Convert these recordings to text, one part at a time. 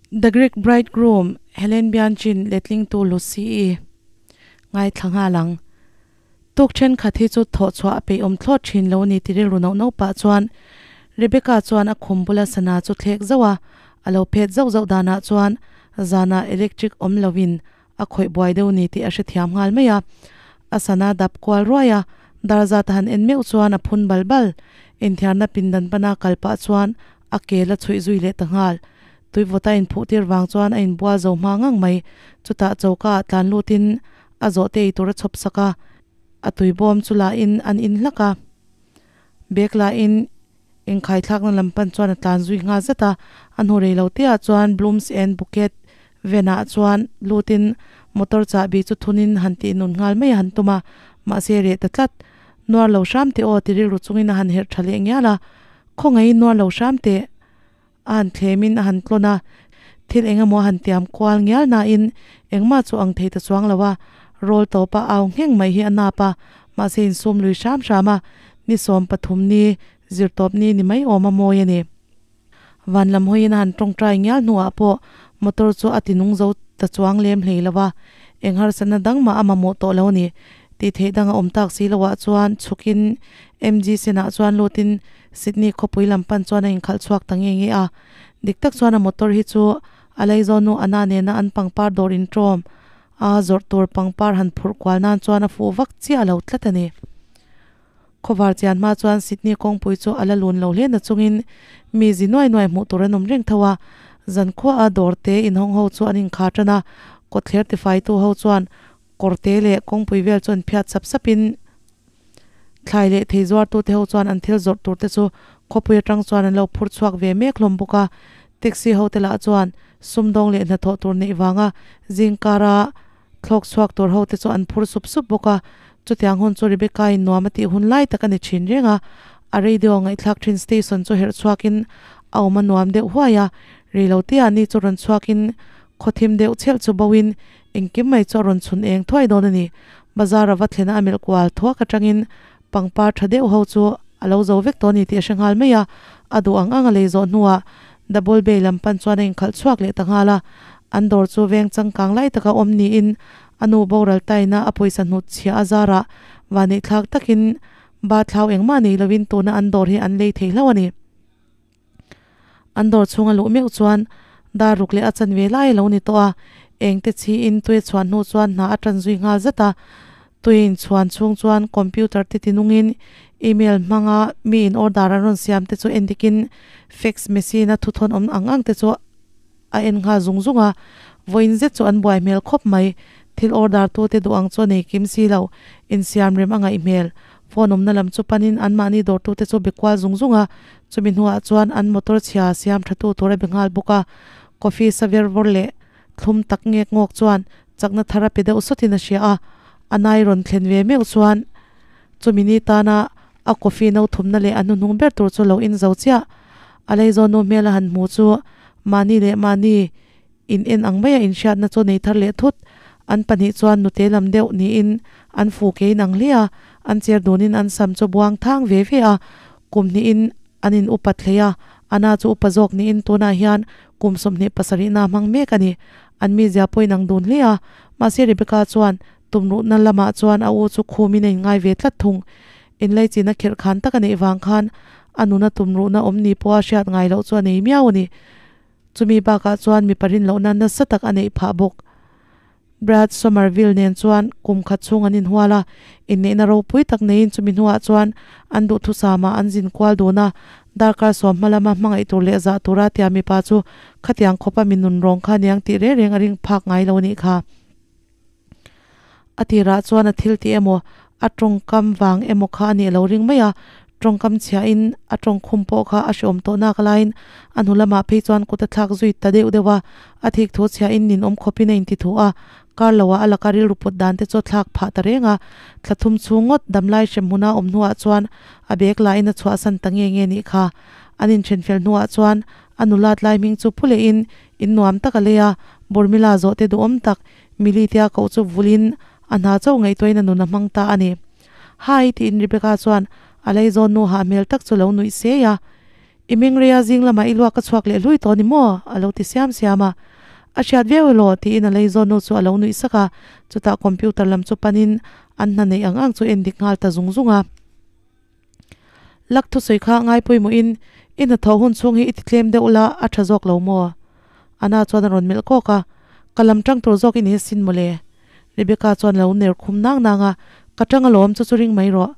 The Greek Bridegroom, Helen Bianchin letlingtu Lucy-i ngaithla nghal ang. Tuk thenkhat hi chu thawh chhuah a peih awm thlawt thin lo ni ti rilru nauh nauh pah chuan Rebecca chuan a khum bula sana chu thlek zauh a, a lo phet zauh zauh danah chuan zanah electric awm loin a khawih buai deuh ni tih a hrethiam nghal mai a. A sana dap kual ruai a, dar zat a han en meuh chuan a phun bal bal. Inthiarna pindan pana kal pah chuan a ke la chhuih zui leh ta nghal. Tuivawta inphuh tir vang chuan a inbual zo hma ngang mai. Chutah choka ah tlan lutin a zawhte ei tur a chhawp sak a, a tui bawm chu la in an in hlak a. Bag la in inkhaithlakna lam pan chuan a tlan zui nghal zat a, a hnu rei lo te ah chuan Blooms and Bouquet van ah chuan lutin motor chahbi chu thunin han tih nun nghal mai a han tum a, mahse reh ta tlat. Nuar lo hram teh aw ti rilru chungin a han herh tha leh ngial a, Khawngaihin nuar lo hram teh. A han thlemin a han tlawn a, thil eng emaw a han tiam kual ngial nain engmah chu ang thei ta chuang lo a, rawl tawpa au ngheng mai hi a nap a, mahse insum lui hram hram a, ni 13 ni, zirtawp ni ni mai awm a mawi a ni. Van lam hawiin a han tawngtai ngial hnuah pawh motor chu a tinung zo ta chuang lem hlei lo a, eng harsatna dang mah a mamawh tawh lo a ni. Tih theih dang a awm tak si loah chuan chhukin MG senah chuan lutin Sydney khawpui lam pan chuan a inkhalh chhuak ta nge nge a. Dik tak chuan a motor hi chu a Laizawn nu Anna nena an pangpar dawr intawm a zawrh tur pangpar han phurh kual nan chuan a fuh vak chiah lo tlat a ni. Khawvar chian hma chuan Sydney kawngpui chu a la lun lo hle na chungin mi zi nuai nuai hmuh tur an awm reng tho a. Zankhua a dawr te inhawng ho chu an inkhar tan a, kawtthler tifaitu ho chuan kawrte leh kawngpui vel chu an phiat sap sapin Thlai leh thei zuartute ho chuan an thil zawrh turte chu khawpui atang chuan an lo phur chhuak ve mek hlawm bawk a. Taxi hote lah chuan sumdawng leh hnathawh tur neih vanga zingkara thlawk chhuak tur hote chu an phur sup sup bawk a. Chutiang hun chu Rebecca-in nuam a tih hun lai tak a ni thin reng a. A radio ngaihthlak thin station chu herh chhuakin a awm a nuam deuh huai a. Reiloteah ni chu rawn chhuakin khawthim deuh chhelh chu boin Engkim mai chu a rawn chhun eng thuai dawn a ni. Bazar a va thlena a melh kual thuak atangin pangpar tha deuh ho chu a lo zo vek tawh a ni tih a hre nghal mai a. A duh ang ang a lei zawh hnuah Double Bay lam pan chuan a inkhalh chhuak leh ta nghal a. An dawr chu veng changkang lai taka awm niin a nu boral taina a pawisa hnut chhia a zarah vaneihthlak takin ba thlau engmah nei lovin tuna an dawr hi an lei thei hlauh a ni. An dawr chhunga luh meuh chuan dar ruk leh a chanve lai a lo ni tawh a, engte chhiin tui a chhuan hnu chuan hna a tan zui nghal zat a. Tui inchhuan chhung chuan computer te tinungin email hmanga mi in order an rawn siam te chu en dikin fax machine a thuthawn awm ang ang te chu a en nghal zung zung a. Vawiin zet chu an buai hmel khawp mai, thil order tu te duh ang chu a nei kim si lo, insiam rem a ngaih hmel. Phone awmna lam chu panin anmahni dawrtute chu be kual zung zung a, chumi hnuah chuan an motor chhia siam thatu tur a be nghal bawk a. Coffee sa ver vawr leh thlum tak ngek ngawk chuan chakna thar a pe deuh sawtin a hria a, a nai rawn thlen ve meuh chuan chumi ni tana a coffee no thumna leh a hnuhnung ber tur chu lo in zo chiah. A leizawn nu hmel a han hmu chu mahni leh mahni In en ang maia inhriatna chu nei thar leh thut. An pahnih chuan nute lam deuh niin an fu kein ang hle a, an cher dunin an sam chu buang thang ve ve a, kum hnihin an in upat hlei a, Ana chu upa zawk niin tunah hian kum 27 na hmang mek a ni. An mizia pawhin ang dun hle a, mahse Rebecca chuan tumruhna lamah chuan a u chu khumin a inngai ve tlat thung. Inlaichin a kherh khan tak a neih vang khan a nuna tumruhna awm ni pawha hriat ngai loh chu a nei miau a ni. Chumi bakah chuan mipa rinlohna nasa tak a neih phah bawk. Brad Somerville nen chuan kum khat chhung an inhual a, inneihna ropui tak neiin chumi hnuah chuan an duhthusama an zin kual dun a, darkar sawm hma lama hmangaih tur leh zah tura tia mipa chu khatiang khawpa mi nun rawng kha niang tih reng reng a ring phak ngai lo nih kha. A tirah chuan a thil tih emaw, a tawngkam vang emaw kha a nih lo ring mai a, tawngkam chhiahin a tawngkhum pawh kha a hreawm tawh nak laiin a hnu lamah phei chuan kut a thlak zui ta deuh deuh a, a thik thu chhiahin ninawm khawpin a inti thu a, kar loah a laka rilru put dan te chu a thlak phah ta reng a, thla thum chhung ngawt damlai hrem hmuna awm hnuah chuan a bag lahin a chhuahsan ta nge nge nih kha. An inthen fel hnuah chuan a nulat lai hming chu phu lehin in nuam tak a lei a, Burmila zawhte duhawm tak Millie tia koh chu vulin a hna chauh ngaihtuahin a nun a hmang ta a ni. Hi! tiin Rebecca chuan a leizawn nu hah hmel tak chu lo nuih sei a. I mengreia zing lamah i luak a chhuak leh hlui tawh ni maw? A lo ti siam siam a. A hriat viau elaw? Tiin a lei zawn nu chu a lo nuih sak a. Chutah computer lam chu panin an hna neih ang ang chu en dik nghal ta zung zung a. Lak thusawi kha ngai pawimawhin i hnathawh hun chhung hi i ti tlem deuh la a tha zawk lo maw? Anna chuan a rawn melh kawk a, Ka lam tang tur zawk i ni asin mawle. Rebecca chuan a lo ner khum nang nang a, Ka tang alawm chu chu ring mai rawh.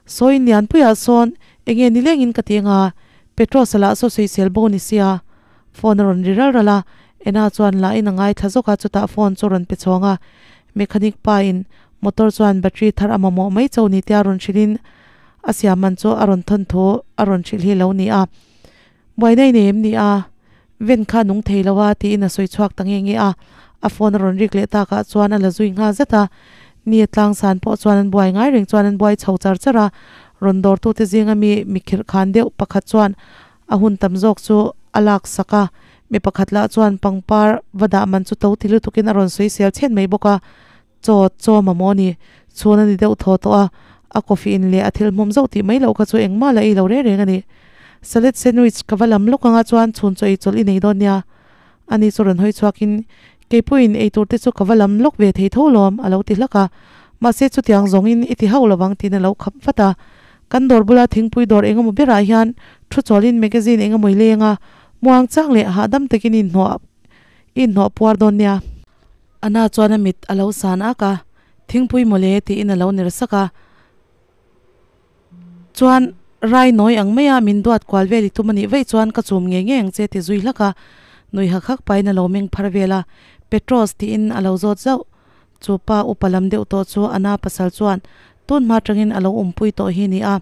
Sawi Lianpuiah sawn enge ni lengin ka ti anga, Petros-a lah saw sawisel bo ni sia. Phone a rawn ri ral ral a, Anna chuan lah in a ngaithla zawk a, chutah phone chu a rawn pe chhawng a. Mechanic pa in motor chuan battery thar a mamawh mai cho ni tia rawn hrilh in a siam man chu a rawn thawn thu a rawn hrilh hi lo ni a. Buaina i nei em ni a? Ven kha a nung thei lo a tiin a sawi chhuak ta nge nge a. A phone a rawn rik leh takah chuan a la zui nghal zet a. Ni a tlang san pawh chuan an buai ngai reng chuan an buai chho char char a. Rawn dawrtute zinga mi mi khirh khan deuh pakhat chuan a hun tam zawk chu a lak sak a. Mi pakhat lah chuan pangpar va dah man chu to ti lutukin a rawn sawi sel chhen mai bawk a. Chaw, chaw mamawh a ni. Chhun a ni deuh thaw tawh a, a coffee in leh a thil hmawm zauh tih mai loh kha chu engmah la ei lo reng reng a ni. Salad sandwich ka va lam lawk anga chuan chhun chaw ei chawlh i nei dawn nia. Ani chu rawn hawi chhuakin, Keipuiin ei tur te chu ka va lam lawk ve thei tho lawm, a lo ti hlak a. Mahse chutiang zawngin i ti hauh lovang tiin a lo khap vat a. Kan dawr bula thingpui dawr engemaw berah hian thu chawlhin magazine engemaw i leng a, muang chang leh hahdam takin i inhnawh i inhnawh puar dawn nia. Anna chuan a mit a lo san ak a, Thingpui mawle tiin a lo ner sak a. Chuan rai nawi ang maia min duat kual vel i tum a nih vaih chuan ka chum ngei ngei ang che ti zui hlak a. Nui hak hak pahin a lo meng phar vel a, Petros tiin a lo zawt zauh. Chu pa upa lam deuh tawh chu Anna pasal chuan tun hma tangin a lo awmpui tawh hi ni a.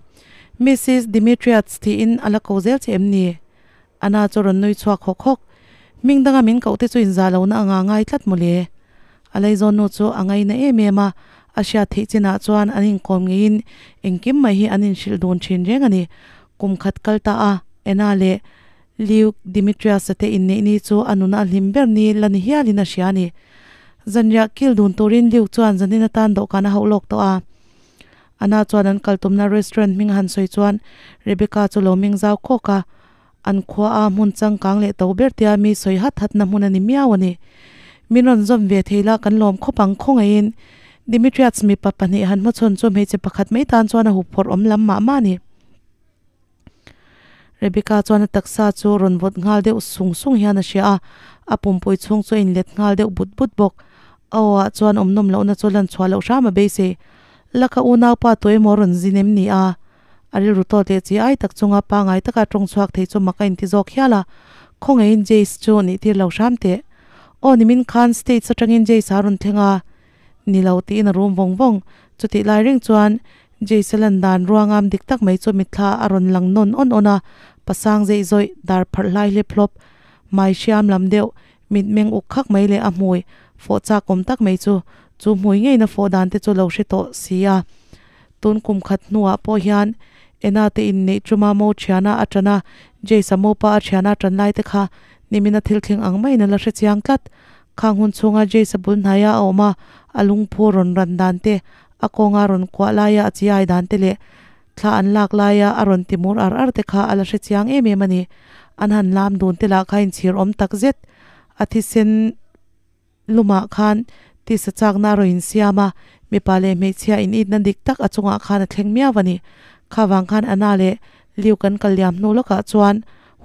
Missis Dimitriades tiin a la ko zel che em ni? Anna chu rawn nui chhuak hawk hawk. Hming danga min koh te chu inzah lohna anga ngai tlat mawle. A leizawn nu chu a ngaina em em a, a hriat theih chinah chuan an inkawm ngeiin engkim mai hi an inhrilh dun thin reng a ni. Kum khat kal ta a, Anna leh Luke Dimitrius-a te inneih ni chu a nuna a hlim ber ni la ni hialin a hria a ni. Zanriah kil dun turin Luke chuan zanin atan dawhkan a hauh lawk tawh a. Anna chuan an kal tumna restaurant hming a han sawi chuan Rebecca chu lo meng zau khawk a, an khua a hmun changkang leh to ber tia mi sawi hat hatna hmun a ni miau a ni. Min rawn zawm ve thei la kan lawm khawp ang khawngaihin Dimitriades mipa pahnih han hmachhawn chu hmeichhe pakhat mai tan chuan a huphawrh awm lam mah mah a ni. Rebecca chuan a taksa chu rawn vawt nghal deuh sung sung hian a hria a, a pumpui chhung chu a inlet nghal deuh but but bawk. A aw ah chuan awm nawm lohna chu lan chhuah loh hram a beisei. Laka unaupa tu emaw rawn zin em ni a? A rilru tawt leh chi ai tak chunga pangai taka tawng chhuak thei chu mak a inti zawk hial a, Khawngaihin Jace chu nih tir lo hram teh. Aw nimin khan States atangin Jace a rawn thleng a. Ni lo tiin a rum vawng vawng. Chutih lai reng chuan Jace-a lan dan ruangam dik tak mai chu mitthla a rawn lang nawn awn awn a, pasang zeih zawih, dar pharh hlai hlep hlawp, mai hriam lam deuh, mitmeng uk khak mai leh a hmui fawh chak awm tak mai chu, chu hmui ngeina fawh dan te chu lo hre tawh si a. Tun kum khat hnuah pawh hian Ena te inneih chuma mo thiana a tan a, Jace-a mopa a thiana a tan lai te kha nimina thil thleng ang maiin a la hre chiang tlat. Khang hun chhunga Jace-a bul hnaia a awm a, a lungphu rawn ran dan te, a kawnga rawn kuah laia a chiai dan te leh thla an lak laia a rawn ti mur ar ar te kha a la hre chiang em em a ni. An han lam dun te lah kha inchhir awm tak zet. A thisen lumah khan tisa chakna a rawn insiam a, mipa leh hmeichhia initna dik tak a chungah khan a thleng miau a ni. Kha vang khan Anna leh Liu kan kal liam hnu lawkah chuan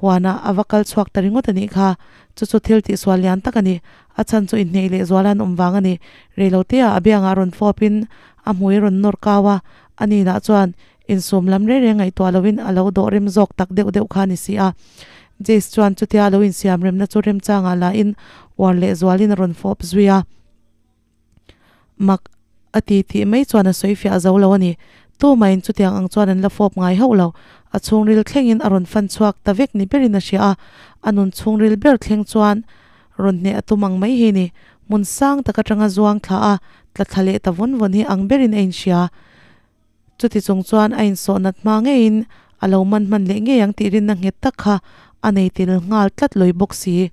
huanah a va kal chhuak ta ringawt a nih kha. Chu chu thil tihsual lian tak a ni. A chhan chu inhneih leh zuala an awm vang a ni. Reiloteah a biangah rawn fawpin a hmui a rawn nawr kau a, ani lah chuan insum lam reng reng ngaihtuah loin a lo dawh rem zawk tak deuh deuh kha a ni si a. Jace chuan chutia a lo insiam remna chu remchangah lahin uar leh zualin a rawn fawp zui a. Mak a ti tih mai chuan a sawi fiah zo lo a ni. Tumahin chutiang ang chuan an la fawp ngai hauh lo. A chhungril thlengin a rawn fan chhuak ta vek ni berin a hria a, a nun chhungril ber thleng chuan rawn hneh a tum ang mai hi ni. Hmun sang tak atanga zuang thla a, tla thla leh ta vawn vawn hi ang berin a inhria. Chuti chung chuan a insawh nat hma ngeiin a lo man hman leh ngei ang tih rinna nghet tak kha a nei tel nghal tlat lawi bawk si.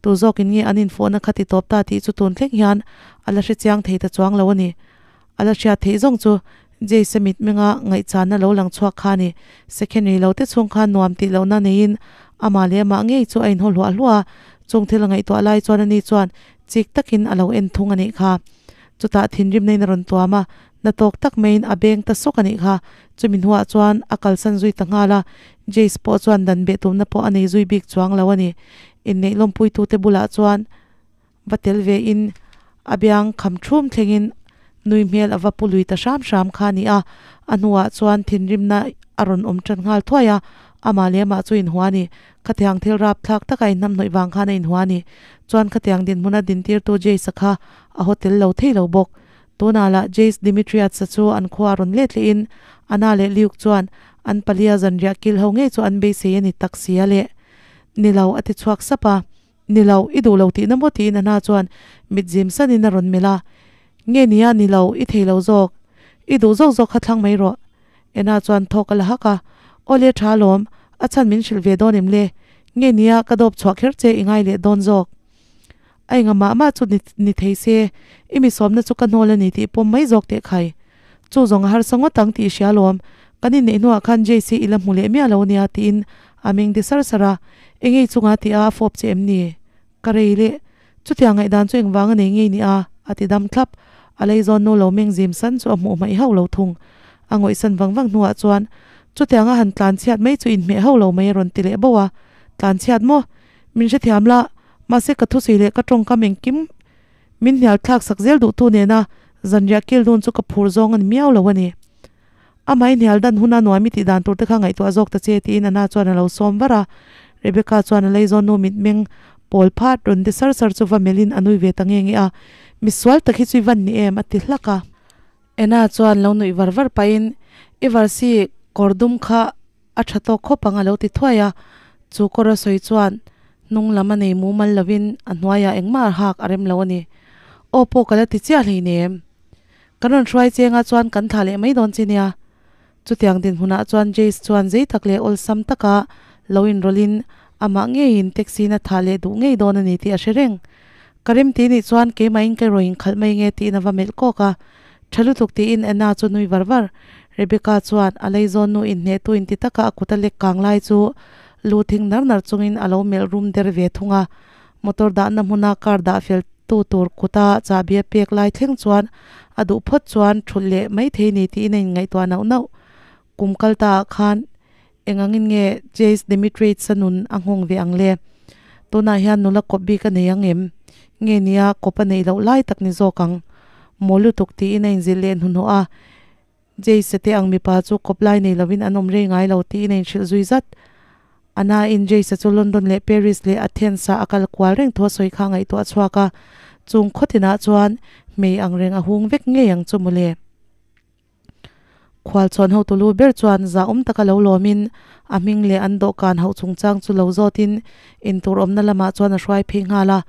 Tu zawkin nge an infawhna kha ti tawp ta tih chu tun thleng hian a la hre chiang thei ta chuang lo a ni. A la hriat theih zawng chu Jace-a mitmenga ngaihchana lo lang chhuak kha a ni. Second rei lo te chhung khan nuam tih lohna neiin amah leh amah ngei chu a inhaw hluah hluah a, chung thil a ngaihtuah lai chuan ani chuan chik takin a lo en thung a nih kha. Chutah thinrimna in a rawn tuam a, na tawk tak maiin a beng ta sawk a nih kha. Chumi hnuah chuan a kalsan zui ta nghal a, Jace pawh chuan dan beh tumna pawh a nei zui bik chuang lo a ni. Inneih lawmpuitute bulah chuan va tel ve in a biang kham thum thlengin nui hmel a va pu lui ta hram hram kha a ni a, a hnuah chuan thinrimna a rawn awm tan nghal thuai a, amah leh amah chu inhua a ni. Khatiang thil rap thlak taka inhnamhnawih vang khan a inhua a ni. Chuan khatiang dinhmuna dintirtu Jace-a kha a haw tel lo thei lo bawk. Tunah lah Jace Dimitriadsa chu an khua a rawn let lehin Anna leh Luke chuan an palia zanriah kil ho ngei chu an beisei a ni tak si a leh. Ni lo, a ti chhuak sap a. Ni lo, i duh lo tihna maw tiin Anna chuan mit zim sanin a rawn melh a. Nge nia, ni lo, i thei lo zawk. I duh zawk zawk kha thlang mai rawh. Anna chuan thawk a la hak a. Awle tha alawm, a chhan min hrilh ve dawn em le? Nge nia, ka dawp chhuah kher che i ngai leh dawn zawk. A enga mah mah chu ni thei se, i mi sawmna chu ka hnawl a ni tih pawm mai zawk teh khai. Chu zawng a harsa ngawt ang tih i hria alawm, kan inneih hnuah khan Jace i la hmu leh miah lo nia tiin a meng de sar sar a, engei chunga tih a a fawp che em ni? Ka rei leh, chutiang ngaihdan chu engvang a nei ngei ni a? a ti dam thlap, a leizawn nu lo meng zim san chu a hmuh hmaih hauh lo thung. A ngawihsan vang vang hnuah chuan, Chutianga han tlan chhiat mai chu inhmeh hauh lo mai a rawn ti leh bauh a, Tlan chhiat maw? Min hrethiam la, mahse ka thusawi leh ka tawngkam engkim min hnial thlak sak zel duhtu nena zanriah kil dun chu ka phur zawng a ni miau lo a ni. Amah i hnial dan huna nuam i tih dan tur te kha ngaihtuah zawk ta che tiin Anna chuan a lo sawm var a. Rebecca chuan a leizawn nu mitmeng pawl phat rawn de sar sar chu va melhin a nui ve ta nge nge a, Misual tak hi chu i van ni em? a ti hlak a. Anna chuan lo nuih var var pahin, I varsi kawr dum kha A tha tawk khawp ang a lo ti thuai a, chu kawr a sawi chuan hnung lam a nei mumal lovin a hnuaiah engmah a hak a rem lo a ni. Aw pawh ka la ti chiah hleinem. Kan rawn hruai chengah chuan kan thlah leh mai dawn che nia. Chutiang dinhmunah chuan Jace chuan zei tak leh awlsam taka lo inrawlhin amah ngeiin taxi in a thah leh duh ngei dawn a ni tih a hre reng. Ka rem ti nih chuan keimahin ka rawn inkhalh mai nge tiin a va melh kawk a. Tha lutuk tiin Anna chu nui var var. Rebecca chuan a leizawn nu inhnehtu inti taka a kut a lek kang lai chu lu thing nar nar chungin a lo melh rum der ve thung a. Motor dahna hmuna car dah fel tu tur kuta chahbi a pek lai thleng chuan a duh phawt chuan thulh leh mai thei ni tiin a inngaihtuah nauh nauh. Kum kal ta ah khan eng angin nge Jace Dimitriades a nun a nghawng ve ang le? Tunah hian nula kawp bik a nei ang em? Nge nia kawp a neih loh lai tak ni zawk ang? Maw lutuk tiin a inzilh leh hnuhnawh a, Jace te ang mipa chu kawp lai nei lovin an awm rei ngai lo tiin a inhrilh zui zat. A nain Jace chu London leh Paris leh Athens ah a kal kual reng thu a sawi kha a ngaihtuah chhuak a, chung khawtinah chuan hmei ang reng a hung vek ngei ang chu mawle. Khualchhawn hotu lu ber chuan zahawm taka lo lawmin a hming leh an dawhkan hauh chungchang chu lo zawtin intur awmna lamah chuan a hruai phei nghal a.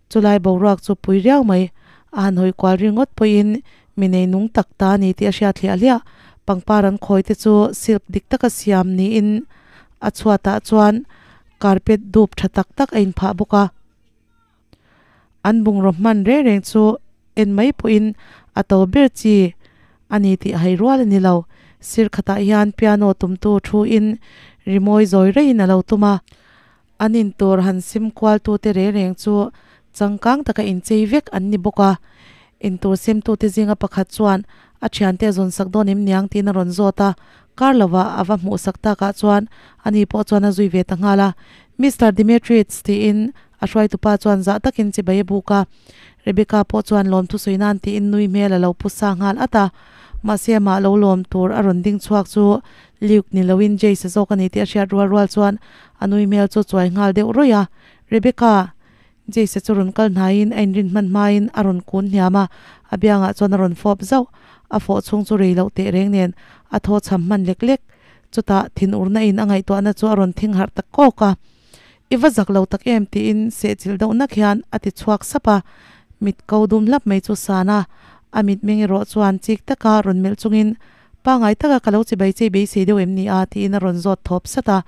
Chulai boruak chu pui riau mai. A han hawi kual ringawt pawhin mi nei nung tak ta a ni tih a hriat hliah hliah. Pangpar an khawi te chu silk dik taka siam niin a chhuatah chuan carpet dup tha tak tak a inphah bawk a. An bungraw hman reng reng chu en mai pawhin a to ber chi a ni tih hai rual a ni lo. Sir khatah hian piano tumtu thu in rimawi zawi reiin a lo tum a. An intur han sim kual tute reng reng chu changkang taka inchei vek an ni bawk a. Intur semtute zinga pakhat chuan a thiante a zawn sak dawn em niang tiin a rawn zawt a. Kar lovah a va hmuh sak takah chuan ani pawh chuan a zui ve ta nghal a. Mister Demetrius tiin a hruaitupa chuan zah takin chibai a buk a. Rebecca pawh chuan lawm thusawi nan tiin nui hmel a lo pu sa nghal at a. Mahse amah lo lawm tur a rawn ding chhuak chu Luke ni loin Jace a zawk a ni tih a hriat rual rual chuan a nui hmel chu chuai nghal deuh rawih a. Rebecca! Jace chu rawn kal hnaiin a inrin hman hmain a rawn kun hniam a, a biangah chuan a rawn fawp zauh. A fawh chhung chu rei loh teh reng nen a thaw chham hman lek lek. Chutah thinurna in a ngaihtuahna chu a rawn thing harh ta kawk a. I va zak lo tak em tiin sehchilh deuh nak hian a ti chhuak sap a. Mit ko dum hlap mai chu san a, a mitmeng erawh chuan chik taka rawn melh chungin, Pangai taka ka lo chibai chei beisei deuh em ni a? tiin a rawn zawt thawp sat a.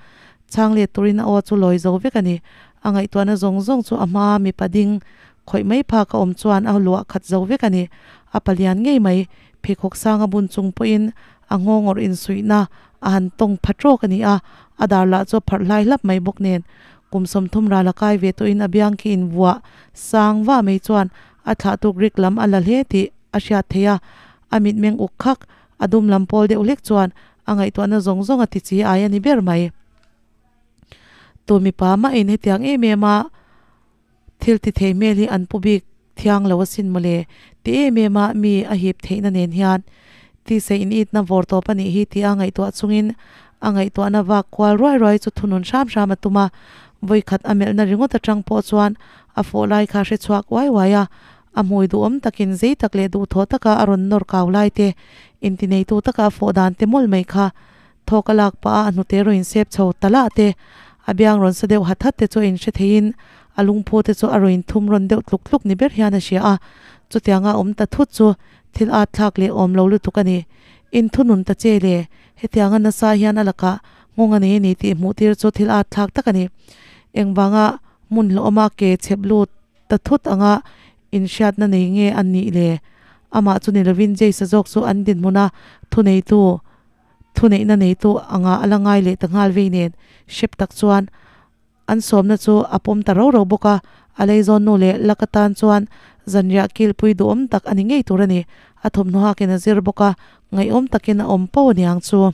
Chhang let turin a aw chu lawi zo vek a ni. A ngaihtuahna zawng zawng chu a hmaa mipa ding khawih mai phak a awm chuan a luah khat zo vek a ni. A palian ngei mai, pheikhawk sang a bun chung pawhin a nghawngawrh insuihna a han tawng pha tawk a ni a, a dar lah chu a pharh hlai hlap mai bawk nen. Kum 30 ral a kai ve tawhin a biang khi invuah sang vah mai chuan a thlahtu Greek lam a la hle tih a hriat theih a, a mitmeng uk khak a dum lam pawl deuh hlek chuan a ngaihtuahna zawng zawng a ti chi ai a ni ber mai. Tu mipa mah in hetiang em em a thil ti thei hmel hi an pu bik thiang lo asin mawle ti em em a mi a hip theihna nen hian tisa in itna vawr tawp a nih hi tia ngaihtuah chungin a ngaihtuahna vak kual ruai ruai chu thunun hram hram a tum a, vawikhat a melhna ringawt atang pawh chuan a fawh lai kha hre chhuak uai uai a, a hmui duhawm takin zei tak leh duhthawh taka a rawn nawr kau lai te, intineitu taka a fawh dan te mawlh mai kha Thawk a lak pah a, a hnute rawn insep chho ta lah te, a biang rawn sa deuh hat hat te chu a inhre theiin a lungphu te chu a rawn inthum rawn deuh tluk tluk ni ber hian a hria a. Chutianga awm ta thut chu thil at thlak leh awm lo lutuk a ni. Inthunun ta che le, hetianga nasa hian a lakah nghawng a nei a ni tih hmuh tir chu thil at thlak tak a ni. Engvanga hmun hlawhawma ke chhep lut ta thut anga inhriatna nei nge a nih le? Amah chu ni lovin Jace-a zawk chu an dinhmuna thuneitu Thuneihna neitu anga a la ngai leh ta nghal vei nen hrep tak chuan an sawmna chu a pawm ta ro ro bawk a, a leizawn nu leh lak atan chuan zanriah kilpui duhawm tak a ni ngei tur a ni. A thawmhnaw hakin a zir bawk a, ngaihawm takin a awm po aniang chu.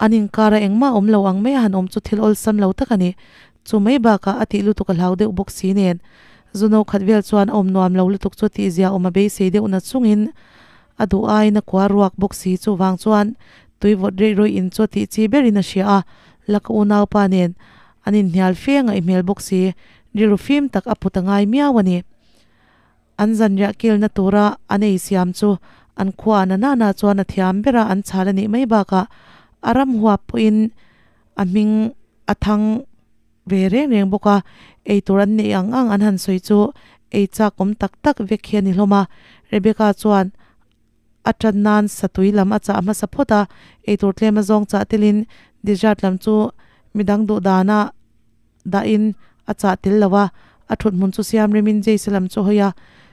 An inkara engmah awm lo ang mai a han awm chu thil awlsam lo tak a ni. Chu mai bakah a tih lutuk a hlau deuh bawk si nen zu no khat vel chuan a awm nuam lo lutuk chu tihzia awm a beisei deuh na chungin A duh aiin a kua ruak bawk si chuvang chuan tui vawt reih rawih in chu a tih chi berin a hria a, laka unaupa nen an inhnial fe ngaih hmel bawk si, rilru fim tak a put a ngai miau a ni. An zanriah kilna tura an ei siam chu an khua na nana chuan a thiam bera an chhal a nih mai bakah a ram huap pawhin a hming a thang ve reng reng bawk a, ei tur an neih ang ang an han sawi chu ei chak awm tak tak vek hi a ni hlawm a. Rebecca chuan a tan nan satui lam a chah hmasa phawt a, ei tur tlem a zawng chah telin dessert lam chu midang duh dana dahin a chah tel lo a, a thut hmun chu siam remin Jace lam chu a hawi a,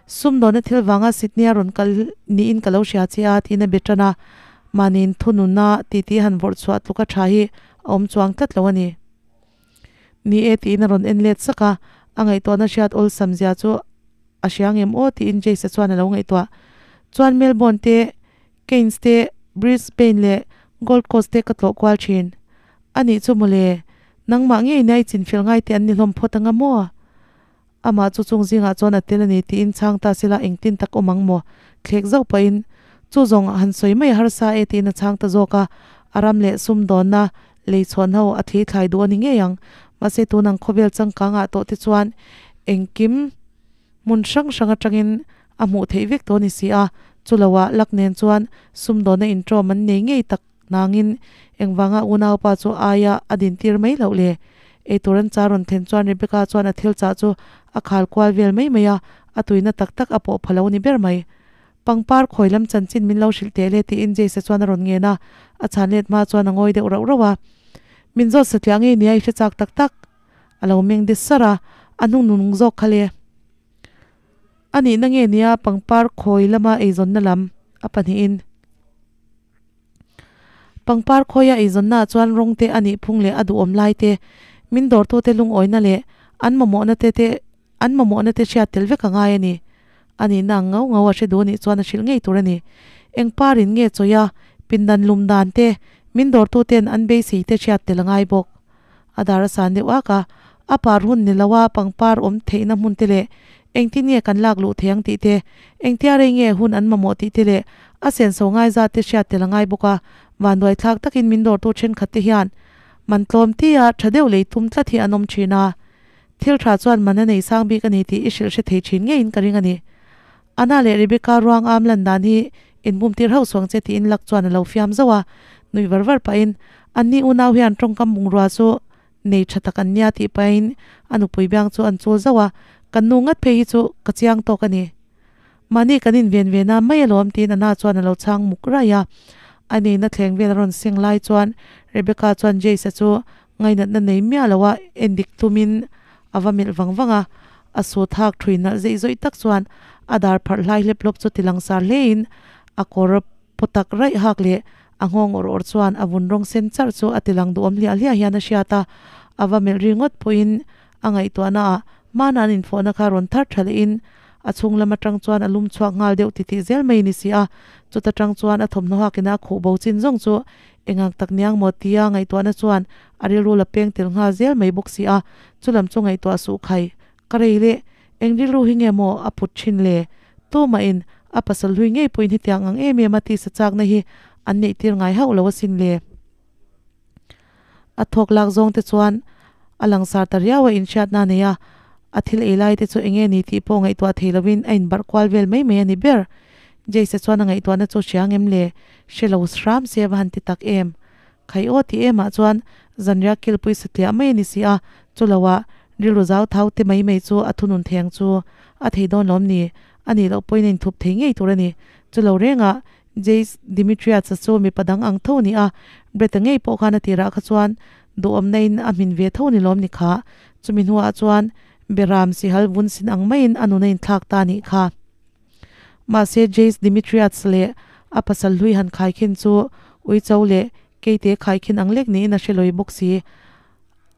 Sumdawna thil vanga Sydney a rawn kal niin ka lo hria che a tiin a be tan a, mahniin thununa titi han vawrh chhuah tluka tha hi a awm chuang tlat lo a ni. Ni e tiin a rawn en let sak a, a ngaihtuahna hriat awlsam zia chu a hria ngem aw tiin Jace-a chuan a lo ngaihtuah. Chuan Melbourne te, Cairns te, Brisbane leh Gold Coast te ka tlawh kual thin. A nih chu mawle, nangmah ngei nia i chinfel ngai te an ni hlawm phawt anga maw? Amah chu chung zingah chuan a tel a ni tiin chhang ta sela engtin tak awm ang maw? Thlek zauh pahin, Chu zawng han sawi mai a harsa e tiin a chhang ta zawk a, a ram leh sumdawnna lei chhawn ho a thli thlai duh a ni ngei ang. Mahse tun ang khawvel changkangah tawh te chuan engkim hmun hrang hrang atangin a hmuh theih vek tawh a ni si a, chuloah lak nen chuan sumdawnna intawm an nei ngei tak Nangin engvanga unaupa chu aia a dintir mai loh le? Eitur an chah rawn thlen chuan Rebecca chuan a thil chah chu a khal kual vel mai mai a, a tuina tak tak a pawh pha lo ni ber mai. Pangpar khawi lam chanchin min lo hrilh teh le tiin Jace-a chuan a rawn ngen a, a chhan let hma chuan a ngawi deuh rauh rauh a. Min zawt satliah ngei nia i hre chak tak tak? A lo meng de sar a, a hnung nung zawk kha le. A nihna nge nia pangpar khawi lama eizawnna lam a pahnihin. Pangpar khawia eizawnnaah chuan rawng te a nih phung leh a duhawm lai te, min dawrtute lungawina leh an mamawhna te te an mamawhna te hriat tel vek a ngai a ni. A nihna ang ngau ngau a hre duh anih chuan a hrilh ngei tur a ni. Eng parin nge chawi a, pindan lum dan te, min dawrtuten an beisei te hriat tel a ngai bawk. A dar a san deuh ak a, a par hun ni loa pangpar awm theihna hmun te leh engtin nge kan lak luh thei ang tih te, engtia rei nge hun an mamawh tih te leh a senso ngai zat te hriat tel a ngai bawk a, vanduai thlak takin min dawrtu thenkhat te hian man tlawm tia tha deuh lei tum tlat hi an awm thin a, thil tha chuan man a nei sang bik a ni tih i hrilh hre thei thin ngeiin ka ring a ni. Anna leh Rebecca ruang am lan dan hi inbum tir hauh suang che tiin Luck chuan a lo fiam zauh a, nui var var pahin, Anni unau hian tawngkam bungrua chu nei tha tak an nia tih pahin a nupui biang chu an chul zauh a, Kan nu ngat phei hi chu ka chiang tawk a ni. Mahni kan inven ve na mai alawm tiin Anna chuan a lo chhang muk raih a. A neihna thleng vel a rawn seng lai chuan Rebecca chuan Jace-a chu ngainatna nei miah loa endik tumin a va melh vang vang a, a su thak thui nalh zeih zawih tak chuan A dar pharh hlai hlep hlawp chu ti langsar hle in a kawr paw tak raih hak leh a nghawng awrh awrh chuan a vun rawng sen charh chu a ti lang duhawm hliah hliah hian a hriat a, a va melh ringawt pawhin a ngaihtuahna ah hmana an infawhna kha rawn thar tha leh in a chhung lam atang chuan a lum chhuak nghal deuh titih zel mai ni si a, chuta tang chuan a thawmhnaw hakina a khuh bo chin zawng chu engang tak niang maw tia ngaihtuahna chuan a rilru la peng tel nghal zel mai bawk si a, chulam chu ngaihtuah suh khai ka rei leh eng rilru hi nge maw a put thin le? Tumahin a pasal hlui ngei pawhin hetiang ang em em a tisa chakna hi an neih tir ngai hauh lo asin le. A thawk lak zawng te chuan a langsar ta riau a inhriatna a nei a, a thil ei lai te chu enge ni tih pawh ngaihtuah thei lovin a inbarh kual vel mai mai a ni ber. Jace-a chuan a ngaihtuahna chu hria ngem le? Hre lo hram se va han ti tak em? Khai aw ti emah chuan zanriak kilpui satliah mai a ni si a, chuloah rilru zau thau te mai mai chu a thunun thei ang chu a thei dawn lawm ni? A nih loh pawhin a inthup thei ngei tur a ni. Chulo rengah Jace Dimitriadsa chu mipa dang ang tho a ni a, Brett-a ngei pawh khan a tirah kha chuan duhawmna in a hmin ve tho ni lawm ni kha. Chumi hnuah chuan Beram sihal vun sin ang maiin a nun a inthlak ta a nih kha. Mahse Jace Dimitriadsa leh a pasal hlui han khaikhin chu Uicho leh Keite khaikhin ang lek niin a hre lawi bawk si.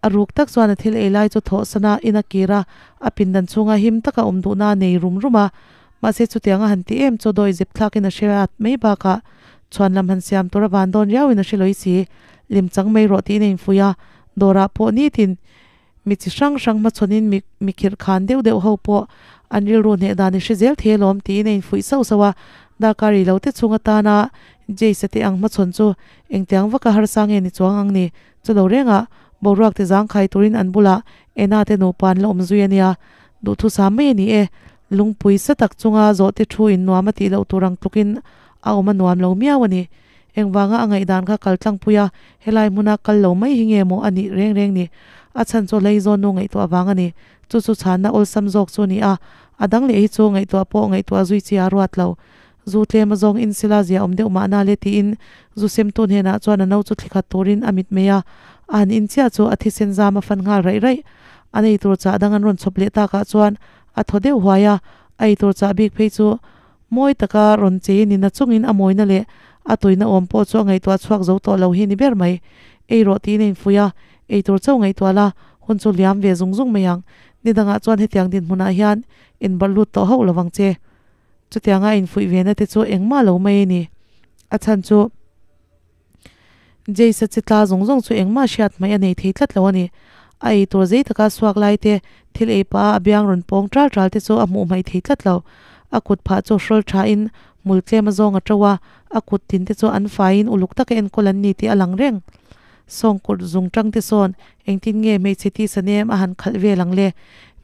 A ruk tak chuan a thil ei lai chu thawhsan a, in a kir a, a pindan chhunga him taka awm duhna a nei rum rum a. Mahse chutiang a han ti em chu dawi zep thlakin a hre at mai bakah chhuan lam han siam tur a van dawn riauin a hre lawi si. Lim chang mai rawh tiin a infuih a, dawrah pawh nitin mi chi hrang hrang hmachhawnin mi mi khirh khan deuh deuh ho pawh an rilru hneh dan i hre zel thei alawm tiin a infuih sauh sauh a. Darkar ri lo te chhung atana Jace-a te ang hmachhawn chu engtiang vaka harsa nge ni chuang ang ni? Chu lo rengah boruak ti zangkhai turin an bulah Ena te nupa an la awm zui a nia. Duhthusam mai a ni e. Lungpui sa tak chunga zawhte thu in nuam a tih loh tur ang tlukin a awm a nuam lo miau a ni. Engvanga a ngaihdan kha kal tlangpui a, helai hmuna kal lo mai hi nge maw a nih reng reng ni. A chhan chu Leizawn nu ngaihtuah vang a ni. Chu chu chhanna awlsam zawk chu a ni a, a dang leh hi chu ngaihtuah pawh ngaihtuah zui chi a ruat lo. Zu tlem a zawng in sila zia awm deuh mahna le tiin zu semtu hnenah chuan a no chu thli khat turin a mit mai a, a han in chiah chu a thisen zam a fan nghal raih raih. An ei tur chah dang an rawn chhawp leh takah chuan a thaw deuh huai a, a ei tur chah bik phei chu mawi taka rawn chei ni na chungin a mawina leh a tuina awm pawh chu a ngaihtuah chhuak zo tawh lo hi ni ber mai. Ei rawh tiin a infuih a, ei tur chauh ngaihtuah la, hun chu liam ve zung zung mai ang. Nidangah chuan hetiang dinhmunah hian inbarh lut tawh hauh lovang che. Chutianga a infuih ve na te chu engmah lo mai a ni. A chhan chu Jace-a chi tla zawng zawng chu engmah hriat hmaih a nei thei tlat lo a ni. A ei tur zei taka suak lai te, thil ei pah a a biang rawn pawng ṭal ṭal te chu a hmuh hmaih thei tlat lo. A kut phah chu hrawl ṭhain hmul tlem a zawng a ṭo a, a kut tin te chu an faiin uluk taka enkawl an ni tih a lang reng. Sawng kut zung ṭang te sawn engtin nge hmeichhe tisa nem a han khalh vel ang le?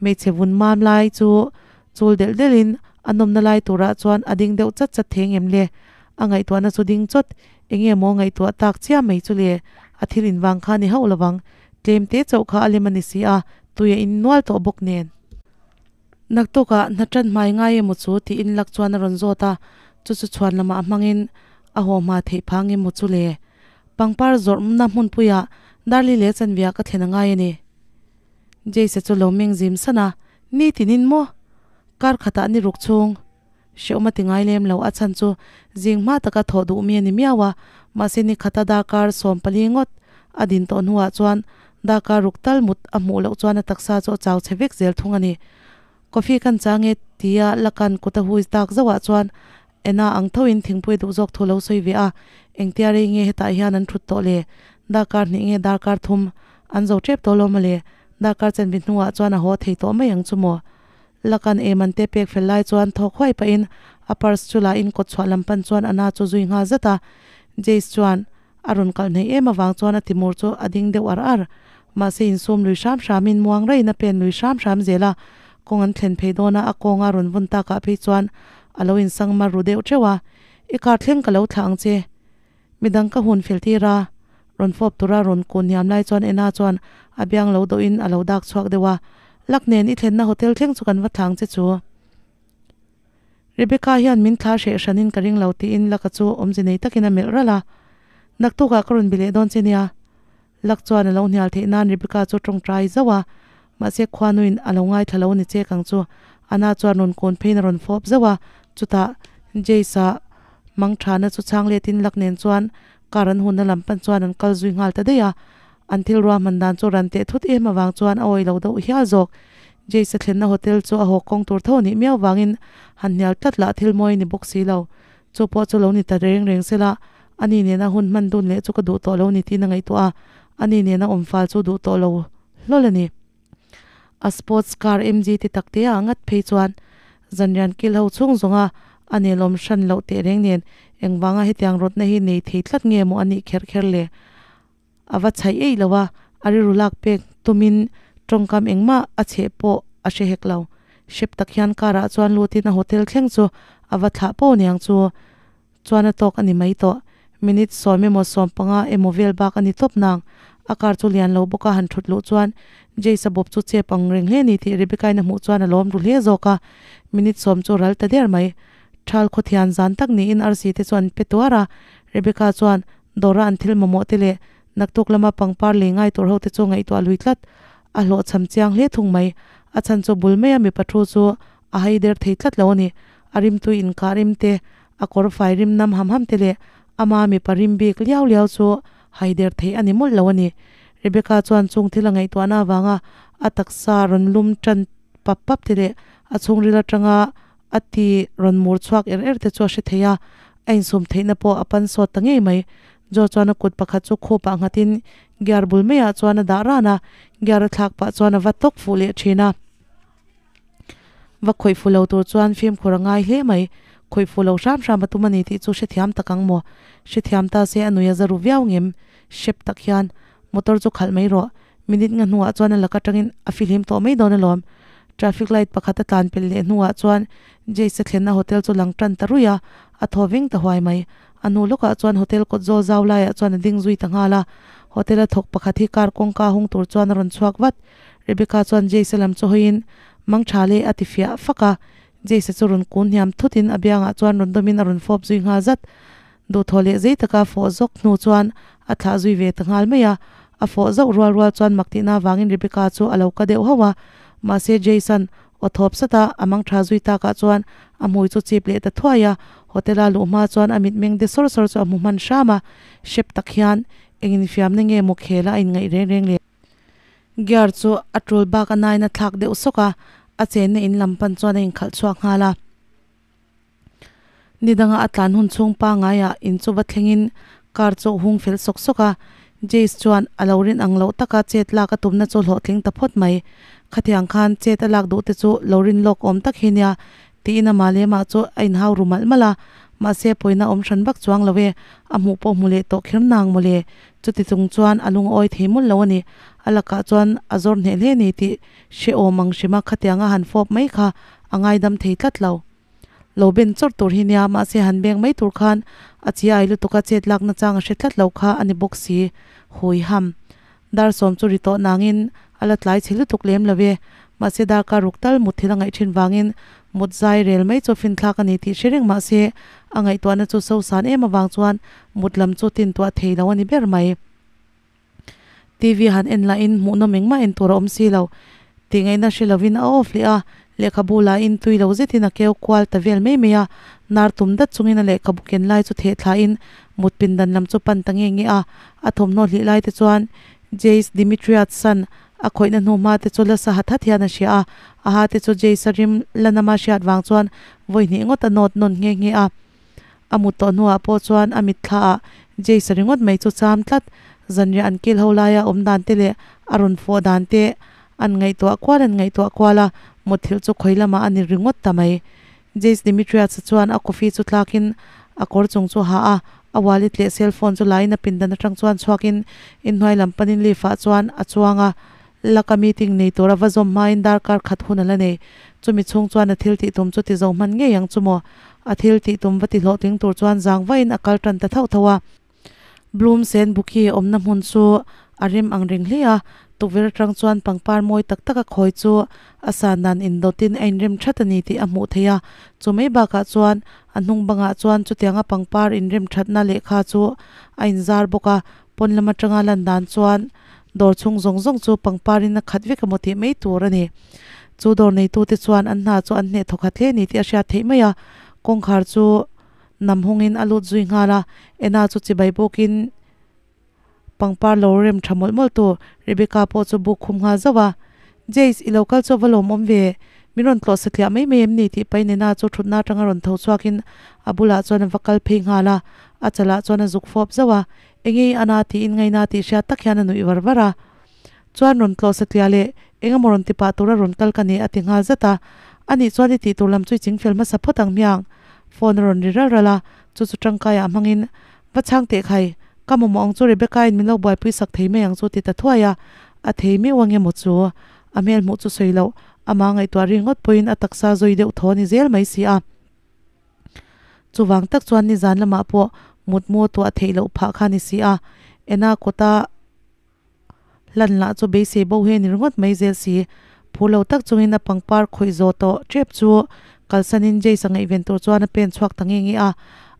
Hmeichhe vun mam lai chu Chul delh delhin a nawmna lai turah chuan a ding deuh chat chat thei ngem le? A ngaihtuahna chu ding chawt, enge maw ngaihtuah tak chiah mai chu le? A thil invang kha ni hauh lovang, tlem te chauh kha a lem a ni si a, tui a in nual tawh bawk nen. Naktukah hna tan hmai ngai emaw chu tiin lak chuan a rawn zawt a, chu chu chhuan lamah a hmangin a haw hma theih phang emaw chu le? Pangpar zawrhna hmunpuiah Darli leh Chanvia ka thlen a ngai a ni. Jace chu lo meng zim san a, Ni tinin maw? Kar khatah ni ruk chhung hrehawm a ti ngai lem lo, a chhan chu zing hma taka thawh duh mi a ni miau a, mahse ni khata darkar 14 ngawt a din tawh hnuah chuan darkar ruk tal mut a hmuh loh chuan a taksa chu a chau chhe vek zel thung a ni. Coffee kan chang e tia lakan kut a hui tak zauhah chuan Ena ang thoin thingpui duh zawk thu lo sawi ve a, engtia rei nge hetah hian an thut tawh le? Darkar hnih nge darkar thum an zo tep tawh lo mawle? Darkar chanbi hnuah chuan a haw thei tawh mai ang chu maw? Lakan em an te pek fel lai chuan thawk huai pahin a purse chu la in kawt chhuah lam pan chuan a na chu zui nghal zat a. Jace chuan a rawn kalh hneih em avang chuan a timur chu a ding deuh ar ar. Mahse insum lui hram hramin muang raiin a pen lui hram hram zel a, kawng an thlen phei dawn a, a kawnga rawn vun takah phei chuan a lo insang mar ru deuh theuh a, I car thleng ka lo thlah ang che. Midang ka hun fel tir a, rawn fawp tura rawn kun hniam lai chuan Ena chuan a biang lo dawhin a lo dak chhuak deuh a, Lak nen i thlenna hotel thleng chu kan va thlah ang che chu. Rebecca hian min thla hreh hranin ka ring lo tiin Laka chu awmze nei takin a melh ralh a, Naktukah ka rawn bi leh dawn che nia. Lak chuan a lo hnial theih nan Rebecca chu tawngtai zauh a, mahse khuanuin a lo ngaithla lo ni chek ang chu. Anna chuan rawn kawn pheiin a rawn fawp zauh a, chutah Jace-a mangthana chu chhang letin lak nen chuan car an hunna lam pan chuan an kal zui nghal ta daih a. An thil ruahman dan chu ran teh thut em avang chuan a awih lo deuh hial zawk. Jace-a thlenna hotel chu a haw kawng tur tho anih miau vangin han hnial tlat lah thil mawi a ni bawk si lo. Chu pawh chu lo ni ta reng reng sela, ani nena hun hman dun leh chu ka duh tawh lo ni tiin a ngaihtuah a, ani nena awm fal chu duh tawh lo hlawl a ni. A sports car MG ti tak te ah ngat phei chuan zanrian kil ho chhung zawnga a nelawm hran loh teh reng nen engvanga hetiang rawtna hi nei thei tlat nge maw a nih kher kher le? A va chhaih eih lo a, a rilru lak pek tumin tawngkam engmah a chheh pawh a hre hek lo. Hrep tak hian car ah chuan lutin a hotel thleng chu a va thlah pawh niang chu chuan a tawk a ni mai tawh. Minute sawm emaw 15 emaw vel bak a ni tawp nang. A car chu lian lo bawk a han thut luh chuan Jace a bawp chu chep ang reng hle ni tih Rebecca-in a hmuh chuan a lawm ru hle zawk a. Minute sawm chu ral ta der mai. Thal khawthian zan tak niin arsi te chu an pe tuar a. Rebecca chuan Dawra an thil mamawh te leh naktuk lama pangpar lei ngai tur ho te chu ngaihtuah lui tlat. A hlawhchham chiang hle thung mai. A chhan chu bul maia mipa thu chu a hai der thei tlat lo a ni. A rimtui inkah rim te, a kawr fai rim nam ham ham te leh ama mipa rim bik liau liau chu hai der thei a ni mawlh lo a ni. Rebecca chuan chung thil a ngaihtuahna avanga a taksa rawn lum tan pap pap te leh a chhungril atanga a ti rawn mur chhuak er er te chu a hre thei a, a insum theihna pawh a pan sawt ta ngei mai. Joe chuan a kut pakhat chu khupah nghatin gear bul maiah chuan a dah ran a, gear a thlak pah chuan a va tawk fuh leh thin a. Va khawih fuh lo tur chuan fimkhur a ngai hle mai. Khawih fuh lo hram hram a tum a ni tih chu hrethiam tak ang maw? Hrethiam ta se a nui a za ru viau ngem. Hrep tak hian motor chu khalh mai rawh. Minute nga hnuah chuan a lak atangin a fihlim tawh mai dawn alawm. Traffic light pakhat a tlan pel leh hnuah chuan Jace-a thlenna hotel chu lang tan ta ruih a, a thaw veng ta huai mai. A hnu lawkah chuan hotel kawt zawl zau laiah chuan a ding zui ta nghal a. Hotel a thawk pakhat hi car kawngka hung tur chuan a rawn chhuak vat. Rebecca chuan Jace-a lam chu hawiin, Mang tha le a ti fiah fak a. Jace-a chu rawn kun hniam thutin a biangah chuan rawn dawmin a rawn fawp zui nghal zat. Duhthawh leh zei taka fawh zawk hnu chuan a thlah zui ve ta nghal mai a. A fawh zauh rual rual chuan mak tihna avangin Rebecca chu a lo ka deuh hauh a. Mahse Jason aw thawp sat a, a mang tha zui takah chuan a hmui chu chip leh ta thuai a. Hotel a luh hma chuan a mitmeng de sawr sawr chu a hmu hman hram a. Hrep tak hian eng infiamna nge maw khel a a inngaih reng reng le. Gear chu a tul bak a nain a thlak deuh sawk a, a chenna in lam pan chuan a inkhalh chhuak nghal a. Ni danga a tlan hun chhung pangaiah in chu va thlengin car chu a hung fel sawk sawk a, Jace chuan a lo rin ang loh taka chet lak a tumna chu hlawhtling ta phawt mai. Khatiang khan chet a lak duh te chu lo rin lawk awm tak hi nia tiin amah leh amah chu a inhau ru malh malh a, mahse pawina awm hran vak chuang lo e, a hmuh pawh hmu leh tawh kher nang mawle. Chuti chung chuan a lungawi thei mawlh lo a ni. A lakah chuan a zawr hneh hle ni tih hrehawm ang hrima khatianga han fawp mai kha a ngaidam thei tlat lo. Lo ben chawrh tur hi nia, mahse han beng mai tur khan a chi ai lutuk a chet lakna chang a hre tlat lo kha a ni bawk si. Hui ham. Dar sawm chu ri tawh nangin a la tlai chhe lutuk lem lo e. Mahse darkar ruk tal mut thil a ngaih thin vangin mut zai rel mai chu finthlak a ni tih hre reng mahse a ngaihtuahna chu so san em avang chuan mut lam chu tintuah thei lo a ni ber mai. TV han en lahin hmuhnawm engmah en tur a awm si lo. Tih ngaihna hre lovin a off leh a, lehkhabu lahin tui lo zetin a keu kual ta vel mai mai a. Nar tum dat chungin a lehkhabu ken lai chu theh thlain mut pindan lam chu pan ta nge nge a. A thawmhnaw hlih lai te chuan Jace Dimitriad's-a'n a khawihna hnu hma te chu la sa hat hat hian a hria a. A ha te chu Jace-a rim la nama hriat vang chuan vawi hnih ngawt a nawt nawn nghe nghe a. A mut tawh hnuah pawh chuan a mitthlaah Jace ringawt mai chu cham tlat. Zanriah an kil ho laia awm dan te leh a rawn fawh dan te an ngaihtuah kual an ngaihtuah kual a, mutthilh chu khawi lamah a ni ringawt ta mai. Jace Dimitriadsa chuan a coffee chu tlakin a kawr chung chu a ha a, a wallet leh cell phone chu lain a pindan atang chuan chhuakin inhnuai lam panin lift ah chuan a chuang a. Laka meeting nei tur a va zawm hmain darkar khat hun a la nei. Chumi chhung chuan a thil tih tum chu ti zo hman ngei ang chu maw? A thil tih tum va ti hlawhtling tur chuan zang vain a kal tan ta thauh thauh a. Bloom sen bouquet awmna hmun chu a rem ang reng hle a, tukverh atang chuan pangpar mawi tak tak a khawi chu a san dan indawtin a inrem that a ni tih a hmuh theih a. Chu mai bakah chuan a hnung bangah chuan chutianga pangpar inrem thatna lehkha chu a inzar bawk a, pawn lam atanga lan dan chuan dawr chhung zawng zawng chu pangparin a khat vek emaw tih mai tur a ni. Chu dawr neitute chuan an hna chu an hneh thawkhat hle ni tih a hriat theih mai a, kawngkhar chu nam hawngin a lut zui nghal a, Ena chu chibai bawkin pangpar lo rem tha mawlh mawlh tu Rebecca pawh chu buk khum nghal zauh a, Jace, i lo kal chu a va lawmawm ve, min rawn tlawh satliah mai mai em ni tih pahin Ena chu thutna atanga rawn tho chhuakin a bulah chuan a va kal phei nghal a, a chalah chuan a zuk fawp zauh a, Enge i ana tiin ngaina tih hriat tak hian a nuih var var a. Chuan rawn tlawh satliah leh eng emaw rawn ti pah tura rawn kal ka ni a ti nghal zat a. Anih chuan i tih tur lam chu i ching fel hmasa phawt ang hmiang. Phone a rawn ri ral ral a, chu chu tangkaiah hmangin, Va chhang teh khai, ka mamawh ang chu Rebecca-in min lo buaipui sak thei mai ang chu ti ta thuai a. A thei meuh ang emaw chu? A hmel hmuh chu sawi loh, amah ngaihtuah ri ngawt pawhin a taksa zawi deuh thaw a ni zel mai si a. Chuvang tak chuan nizan lamah pawh mutmu a tuah theih loh phah kha a ni si a. Ena kawta. Hlan lah chu beisei bo hi a ni ringawt mai zel si. Phu lo tak chungin a pangpar khawih zawh tawh tep chu kalsanin Jace a ngaihven tur chuan a pen chhuak ta nge nge a.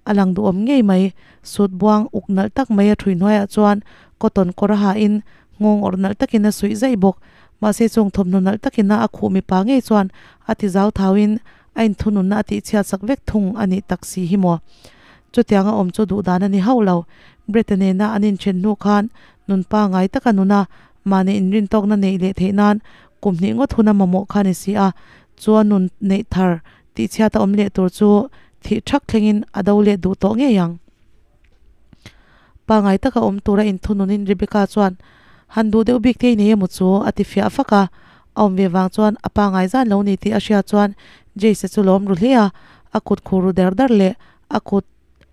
A lang duhawm ngei mai. Sut buang uk nalh tak mai a thui hnuaiah chuan cotton kawr a hahin nghawng awrh nalh takin a suih zaih bawk. Mahse chung thawmhnaw nalh takina a khuh mipa ngei chuan a ti zau thauin a inthununna a tihchhiat sak vek thung a nih tak si hi maw? Chutianga awm chu duh dan a ni hauh lo. Brett-a nena an inthen hnu khan nun pangai taka nuna mahni inrintawkna neih leh theih nan kum hnih ngawt hun a mamawh kha a ni si a, chu a nun neih thar tihchhiat a awm leh tur chu thih thak thlengin a do leh duh tawh ngei ang. Pangai taka awm tura inthununin Rebecca chuan, Han duh deuh bik te i nei emaw chu? a ti fiah fak a. A awm ve vang chuan a pangai zan lo ni tih a hriat chuan Jace-a chu lawm ru hle a, a kut khur ru der der leh a kut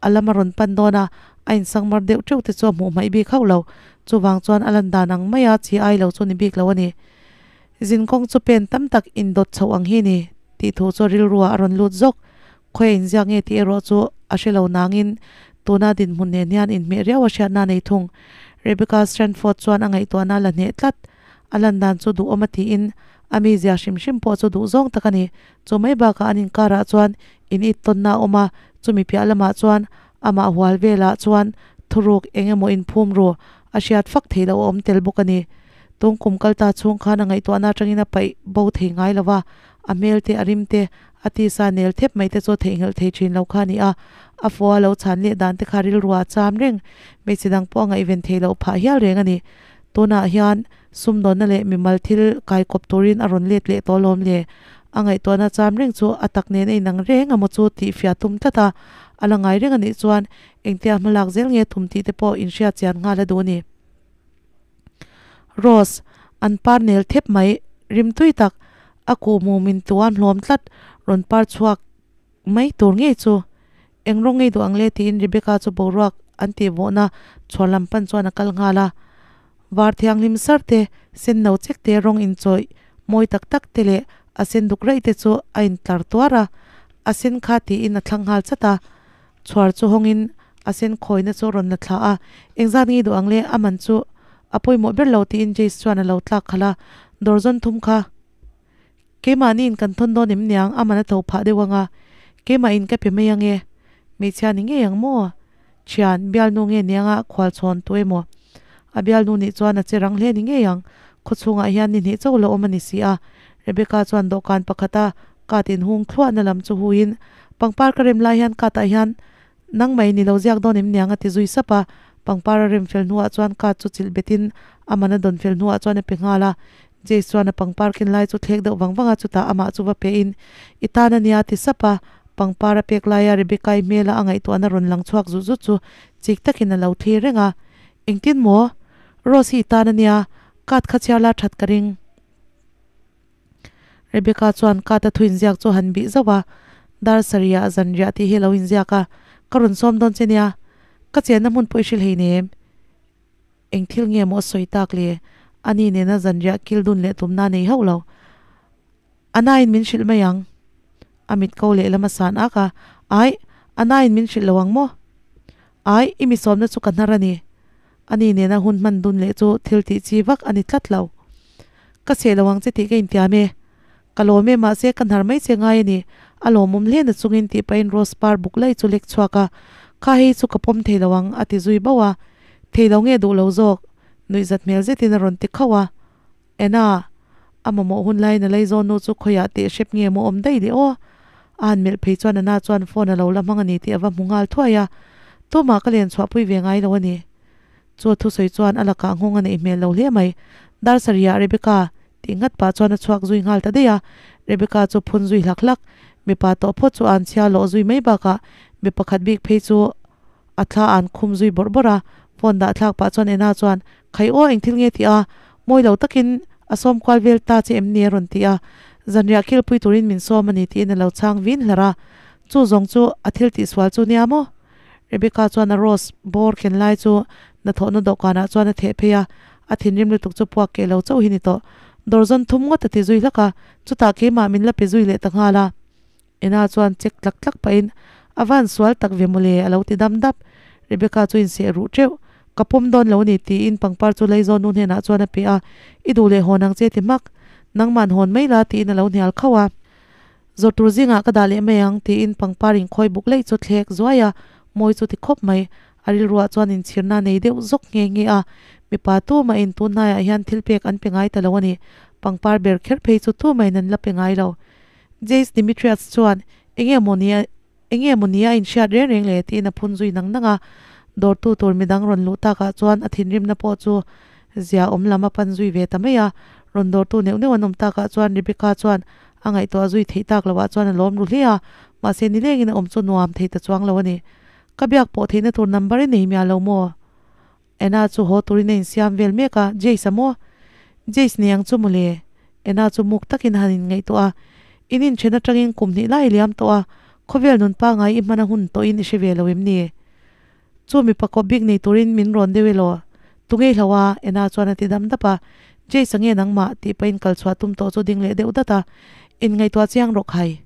a lama rawn pan dawn a, a insangmar deuh teuh te chu a hmuh hmaih bik hauh lo. Chuvang chuan a lan dan ang maia chi ai lo chu ni bik lo a ni. Zinkawng chu pen tam tak indawt chhoh ang hi ni tih thu chu rilruah a rawn lut zawk. Khawi a inziak nge tih erawh chu a hre lo nangin tuna dinhmun nen hian inhmeh riau a hriatna a nei thung. Rebecca Stanford chuan a ngaihtuahna a la hneh tlat. A lan dan chu duhawm a tiin a mizia hrim hrim pawh chu duh zawng tak a ni. Chu mai bakah an inkarah chuan in it tawnna a awm a, chumi piah lamah chuan amah hual velah chuan thuruk eng emaw inphum ru a hriat fak theih loh a awm tel bawk a ni. Tung kum kal ta chhung khan a ngaihtuahna atangin a paih bo thei ngai lo va, a hmel te, a rim te, a tisa nel thep mai te chu a theihnghilh thei thin lo kha a ni a, a fua a lo chhan leh dan te kha rilruah a cham reng, hmeichhe dang pawh a ngaihven theih loh phah hial reng a ni. Tunah hian sumdawnna leh mimal thil kaikawp turin a rawn let leh tawh alawm le. A ngaihtuahna cham reng chu a tak nen a inang reng a maw chu tih fiah tum tlat a, a la ngai reng a nih chuan engtia hmalak zel nge tum tih te pawh inhriat chian nghal a duh a ni. Rose, an par nel thep mai, rim tui tak, a kuh mum in tuam hlawm tlat, rawn par chhuak mai tur ngei chu. Eng rawng ngei duh ang le tiin Rebecca chu boruak an tih vawhna chhuar lam pan chuan a kal nghal a. Var thianghlim sar te, sen no chek te rawng inchawih mawi tak tak te leh a sen duk raih te chu a intlar tuar a, a sen kha tiin a thlang nghal chat a. Chhuar chu hawngin a sen khawina chu a rawn la thla a, Engzat nge i duh ang le? A man chu a pawimawh ber lo tiin Jace chuan a lo tlak khalh a, Dawrzawn thum kha keimahniin kan thawn dawn em niang a man a tho phah deuh ang a, keimahin ka pe mai ang e. Hmeichhia ni ngei ang maw? Thian, bialnu nge niang a khual chhawn tu emaw? A bialnu nih chuan a che rang hle ni ngei ang, khawchhungah hian ni hnih chauh la awm a ni si a. Rebecca chuan dawhkan pakhata Kat inhung thluahna lam chu huiin, Pangpar ka rem lai hian Kat ah hian nang mai ni lo ziak dawn em niang a ti zui sap a. Pangpar a rem fel hnuah chuan Kat chu chilh betin a man a dawn fel hnuah chuan a pe nghal a. Jace chuan a pangpar ken lai chu thlek deuh vang vang a, chutah amah chu va pe in, I tan a nia a ti sap a. Pangpar a pek laia Rebecca-i hmela a ngaihtuahna rawn lang chhuak zut zut chu chik takin a lo thlir reng a. Engtin maw? Rose hi i tan a nia, Kat kha chhiar la that ka ring. Rebecca chuan Kat-a thu inziak chu a han bih zauh a, Dar sarihah zanriah tih hi a lo inziak a, ka rawn sawm dawn che nia, ka chenna hmun pawh i hrilh hei nem. Eng thil nge maw a sawi tak le? Ani nena zanriah kil dun leh tumna nei hauh lo. A naiin min hrilh mai ang. A mit ko lehlam a san ak a, Aih, a naiin min hrilh lo ang maw? Aih, i mi sawmna chu ka hnar a ni. Ani nena hun hman dun leh chu thil tih chi vak a ni tlat lo. Ka cheh lo ang che tih ka intiam e. Ka lawm e mahse ka hnar mai che ngai a ni. A lawmawm hle na chungin tih pahin Rose par buk lai chu lek chhuak a, Kha hei chu ka pawm thei lo ang a ti zui bauh a. Thei lo nge duh lo zawk? Nuihzat hmel zetin a rawn ti khauh a. Ena! A mamawh hun laiin a laizawn nu chu khawiah teh hrep nge maw awm daih le aw. A han melh phei chuan Anna chuan phone a lo la hmang a ni tih a va hmu nghal thuai a, tumah ka len chhuahpui ve ngai lo a ni. Chu a thusawi chuan a lakah nghawng a neih hmel lo hle mai. Dar sarihah Rebecca tih nghat pah chuan a chhuak zui nghal ta daih a, Rebecca chu phun zui hlak hlak. Mipa tawh phawt chu an chhia lawh zui mai bakah mi pakhat bik phei chu a thla an khum zui bawrh bawrh a, phone dah thlak pah chuan Ena chuan, Khai aw engthil nge tih a, mawi lo takin a sawm kual vel ta che em ni a rawn ti a, zanriah kilpui turin min sawm a ni tiin a lo chhang vin hlarh a, chu zawng chu a thil tihsual chu nia maw? Rebecca chuan a rose bawr ken lai chu hnathawhna dawhkanah chuan a theh phei a, a thinrim lutuk chu puak keh lo chauh hi ni tawh. Dawr zawn thum ngawt a ti zui hlak a, chutah keimah min la pe zui leh ta nghal a. Ena chuan check tlak tlak pahin, A van sual tak ve mawle a lo ti dam dap. Rebecca chu inseh ruh teuh. Ka pawm dawn lo a ni tiin pangpar chu Laizawn nu hnenah chuan a pe a, I duh leh hawn ang che ti hmak. Nangman hawn mai la tiin a lo hnial khauh a. Zawr tur zingah ka dah leh mai ang tiin pangpar inkhawi buk laih chu thlek zuai a, mawi chu ti khawp mai. A rilruah chuan inchhirna nei deuh zawk nghe nghe a, mipa tumahin tunhnaiah hian thil pek an pe ngai ta lo a ni. Pangpar ber kher phei chu tumahin an la pe ngai lo. Jace Dimitriades chuan enge maw ni enge maw ni a inhriat reng reng le tiin a phun zui nang nang a, dawrtu tur midang rawn luh takah chuan a thinrimna pawh chu zia awm lam a pan zui ve ta mai a, rawn dawrtu neuh neuh an awm takah chuan Rebecca chuan a ngaihtuah zui theih tak loah chuan a lawm ru hle a, mahse nilengin a awm chu nuam thei ta chuang lo a ni. Ka biak pawh theihna tur number i nei miah lo maw? Anna chu haw turin a insiam vel mek a, Jace a maw? Jace nei ang chu mawle. Anna chu muk takin a han inngaihtuah a, In inthen atangin kum hnih lai i liam tawh a, khawvel nun pangai i hman a hun tawhin i hre ve lo em ni? Chu mipa kawp bik nei turin min rawn deuh elaw? Tunge i hlo a? Anna chuan a ti dam dap a, Jace a nge nangmah? tih pahin kal chhuah tum tawh chu ding leh deuh dat a, Inngaihtuah chiang rawh khai.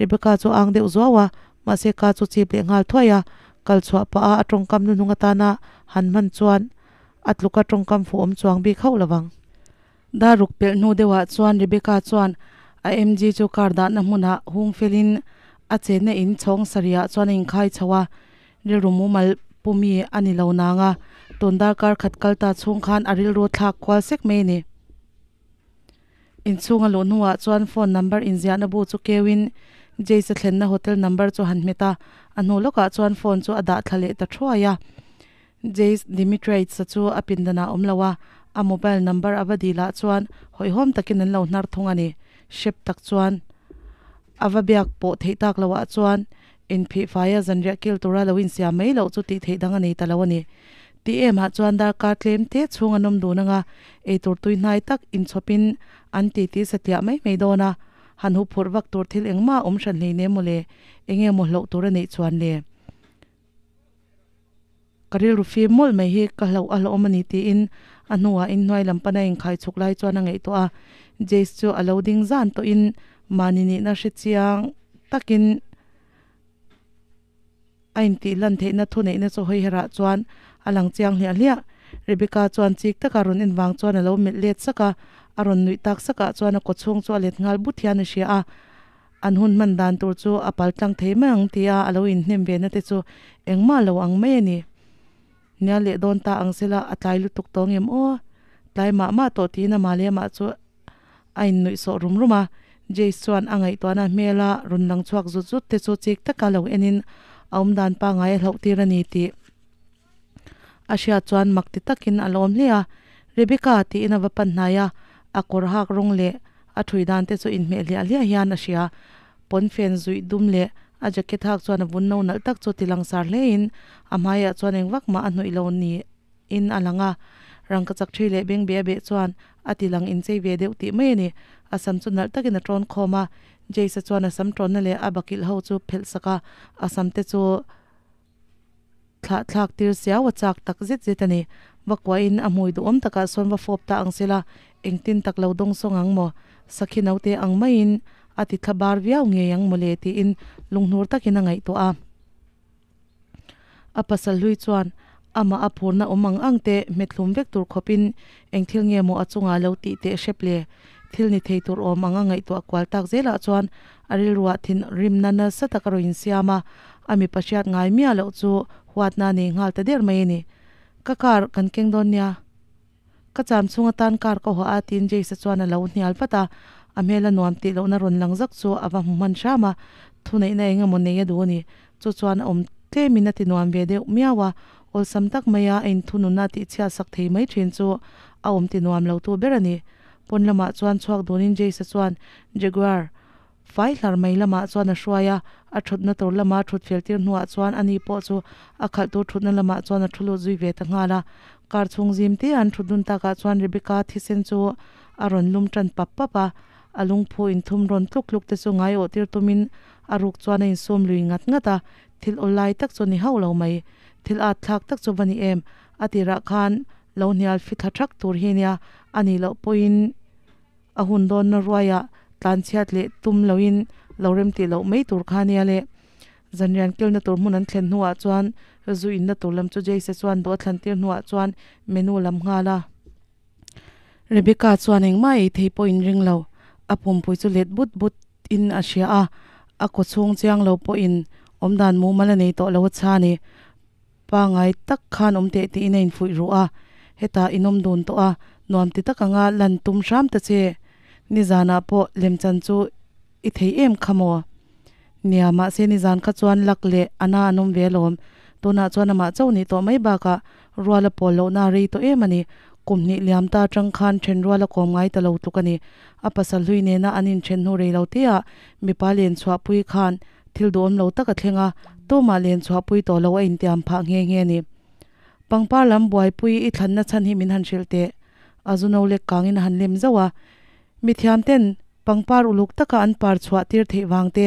Rebecca chu a ang deuh zuau a, mahse ka chu chip leh nghal thuai a, kal chhuah pah a a tawngkam hnuhnung atana han hman chuan a tluka tawngkam fuh awm chuang bik hauh lovang. Dar ruk pelh hnu deuhah chuan Rebecca chuan a MG chu car dahna hmunah hung felin a chenna in chhawng sarihah chuan a inkhai chho a, rilru mumal pumi a ni lo nang a, tun darkar khat kal ta chhung khan a rilru thlak kual sek mai a ni. Inchhung a luh hnuah chuan phone number inziahna bu chu keuin Jace-a thlenna hotel number chu a han hmet a, a hnu lawkah chuan phone chu a dah thla leh ta thuai a. Jace Dimitriades-a chu a pindanah a awm lo a, a mobile number a va dilah chuan hawihhawm takin an lo hnar thung a ni. Hrep tak chuan a va biak pawh theih tak loah chuan Inphih faia zanriah kil tura lo insiam mai loh chu tih theih dang a nei ta lo a ni. Ti emah chuan darkar tlem te chhung an awm dun anga eitur tui hnai tak inchhawpin an titi satliah mai mai dawn a, han hu phurh vak tur thil engmah a awm hran hlei nem mawle, enge maw hloh tur a neih chuan le? Ka rilru fim mawlh mai hi ka hlauh a hlauhawm a ni tiin a hnuah inhnuai lam pana inkhai chhuk lai chuan a ngaihtuah a, Jace chu a lo ding zan tawhin mahni nihna hre chiang takin a intih lan theihna thuneihna chu hawi herah chuan a lang chiang hliah hliah. Rebecca chuan chik taka rawn en vang chuan a lo melh let sak a, a rawn nuih tak sakah chuan a kawchhung chu a let nghal but hian a hria a. An hun hman dan tur chu a pal tlang thei mai ang tia a lo inhnem ve na te chu engmah lo ang mai a ni. Nia leh dawn ta ang sela a tlai lutuk tawh ngem aw. Tlai mah mah tawh tiin amah leh amah chu a innuih sawh rum rum a. Jace chuan a ngaihtuahna hmela rawn lang chhuak zut zut te chu chik taka lo enin a awmdan pangngai a hlauh tir a ni tih a hriat chuan mak ti takin a lawm hle a. Rebecca tiin a va pan hnai a, a kawr hak rawng leh a thui dan te chu inhmeh hliah hliah hian a hria. Pawnfen zuih dum leh a jacket hak chuan a vun no nalh tak chu ti langsar hlein a hmaiah chuan eng vak mah a hnawih lo niin a lang a. Rangkachak thi leh beng beh a beh chuan a ti lang inchei ve deuh tih mai a ni. A sam chu nalh takin a tawn khawm a, Jace-a chuan a sam tawnna leh a bakilh ho chu phelh sak a, a sam te chu Thlah thlak tir siau a chak tak zet zet a ni. Va kuahin a hmui duhawm takah sawn va fawp ta ang sela, engtin tak lo dawng sawng ang maw? Sakhi naute ang maiin a ti thla bar viau ngei ang mawle tiin lunghnur takin a ngaihtuah a. A pasal hlui chuan amah a phurna awm ang ang te hmethlum vek tur khawpin eng thil nge maw a chungah lo tih teh hrep le? Thil ni thei tur awm ang a ngaihtuah kual tak zelah chuan a rilruah thinrimna nasa tak a rawn insiam a, a mipa hriat ngai miah loh chu huatna a nei nghal ta der mai a ni. Ka car kan keng dawn nia. Ka cham chhung atan car ka hawh a tiin Jace-a chuan a lo hnial vat a, a hmela nuam tih lohna rawn lang zak chu a va hmu hman hram a, thuneihna eng emaw nei a duh a ni. Chu chuan a awm tlemin a ti nuam ve deuh miau a, awlsam tak maia a inthununna tih chhiat sak thei mai thin chu a awm ti nuam lo tu ber a ni. Pawn lamah chuan chhuak dunin Jace-a chuan Jaguar fai hlar mai lamah chuan a hruai a, a thutna tur lama thut fel tir hnuah chuan ani pawh chu a khalh tur thutna lamah chuan a thu lut zui ve ta nghal a. Car chhung zim te an thut dun takah chuan Rebecca thisen chu a rawn lum tan pap pap a, a lungphu inthum rawn tluk tluk te chu ngaiawh tir tumin a ruk chuan a insum lui ngat ngat a, thil awlai tak chu ni hauh lo mai. Thil at thlak tak chu va ni em? A tirah khan lo hnial fithla thak tur hi nia, a nih loh pawhin a hun dawnna ruaiah tlanchhiat leh tum loin lo rem tih loh mai tur kha nia le. Zanrian kilna tur hmun an thlen hnuah chuan zu inna tur lam chu Jace chuan dawh a thlan tir hnuah chuan menu lam nghal a. Rebecca chuan engmah ei thei pawh in ring lo, a pumpui chu let but but in a hria a, a kaw chhung chiang lo pawhin awmdan mumal a nei tawh lo a chha ni. Pangai tak khan awm teh tiin a infuih ruh a, hetah in awm dun tawh a, nuam ti tak anga lan tum hram ta che. Nizanah pawh lemchan chu i thei em kha maw? Nia, mahse nizan kha chuan lak leh a na an awm ve alawm. Tunah chuan amah chauh nih tawh mai bakah rual a pawl lohna a rei tawh em a ni. Kum hnih liam ta atang khan then rual a kawm ngai ta lo tluk a ni. A pasal hlui nena an inthen hnu rei lo teah mipa len chhuahpui khan Thil duhawm lo tak a thleng a, tumah len chhuahpui tawh lo a intiam phah nghe nghe a ni. Pangpar lam buaipui i thlanna chhan hi min han hrilh teh. A zu no lek kangin a han lem zauh a. Mithiam ten pangpar uluk taka an par chhuah tir theih vang te,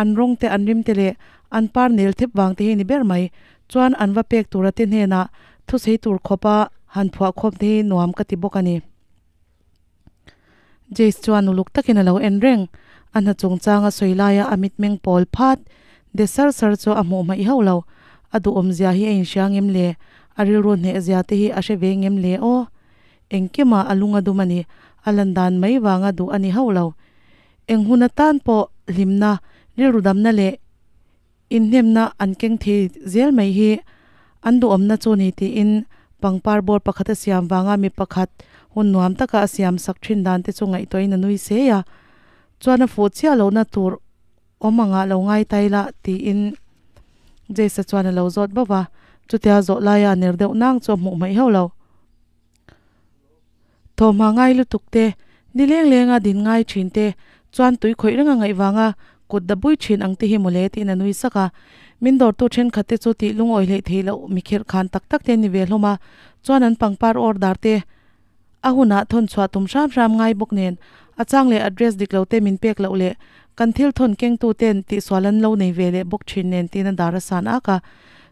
an rawng te, an rim te leh an par nel thep vang te hi ni ber mai. Chuan an va pek tura te hnenah thusei tur khawpa han phuah khawp te hi nuam ka ti bawk a ni. Jace chuan uluk takin a lo en reng. A hna chungchang a sawi laia a mitmeng pawl phat de sar sar chu a hmuh hmaih hauh lo. A duhawmzia hi a inhria ngem le? A rilru hnehzia te hi a hre ve ngem le aw? Engkimah a lung a dum a ni. A lan dan mai vanga duh a ni hauh lo. Eng hun atan pawh hlimna, rilru damna leh Inhnemna an keng thei zel mai hi an duhawmna chu ni tiin pangpar bawr pakhat a siam vanga mi pakhat hun nuam taka a siam sak thin dan te chu ngaihtuahin a nui sei a, chuan a fuh chiah lohna tur awm angah lo ngai tai la tiin Jace-a chuan a lo zawt bauh a, chutia zawh laia a ner deuh nang chu a hmuh hmaih hauh lo. Thawhhma ngai lutuk te, ni leng lenga din ngai thin te chuan tui khawih reng a ngaih vanga kut da bui thin ang te hi mawle tiin a nui sak a. Min dawrtu thenkhat te chu tih lungawi hleih theih loh mi khirh khan tak tak te an ni ve hlawm a, chuan an pangpar order te a hunah thawn chhuah tum hram hram ngai bawk nen a chang leh address dik lo te min pek loh leh kan thil thawn kengtu ten tihsual an lo nei ve leh bawk thin nen tiin a dar a san ak a.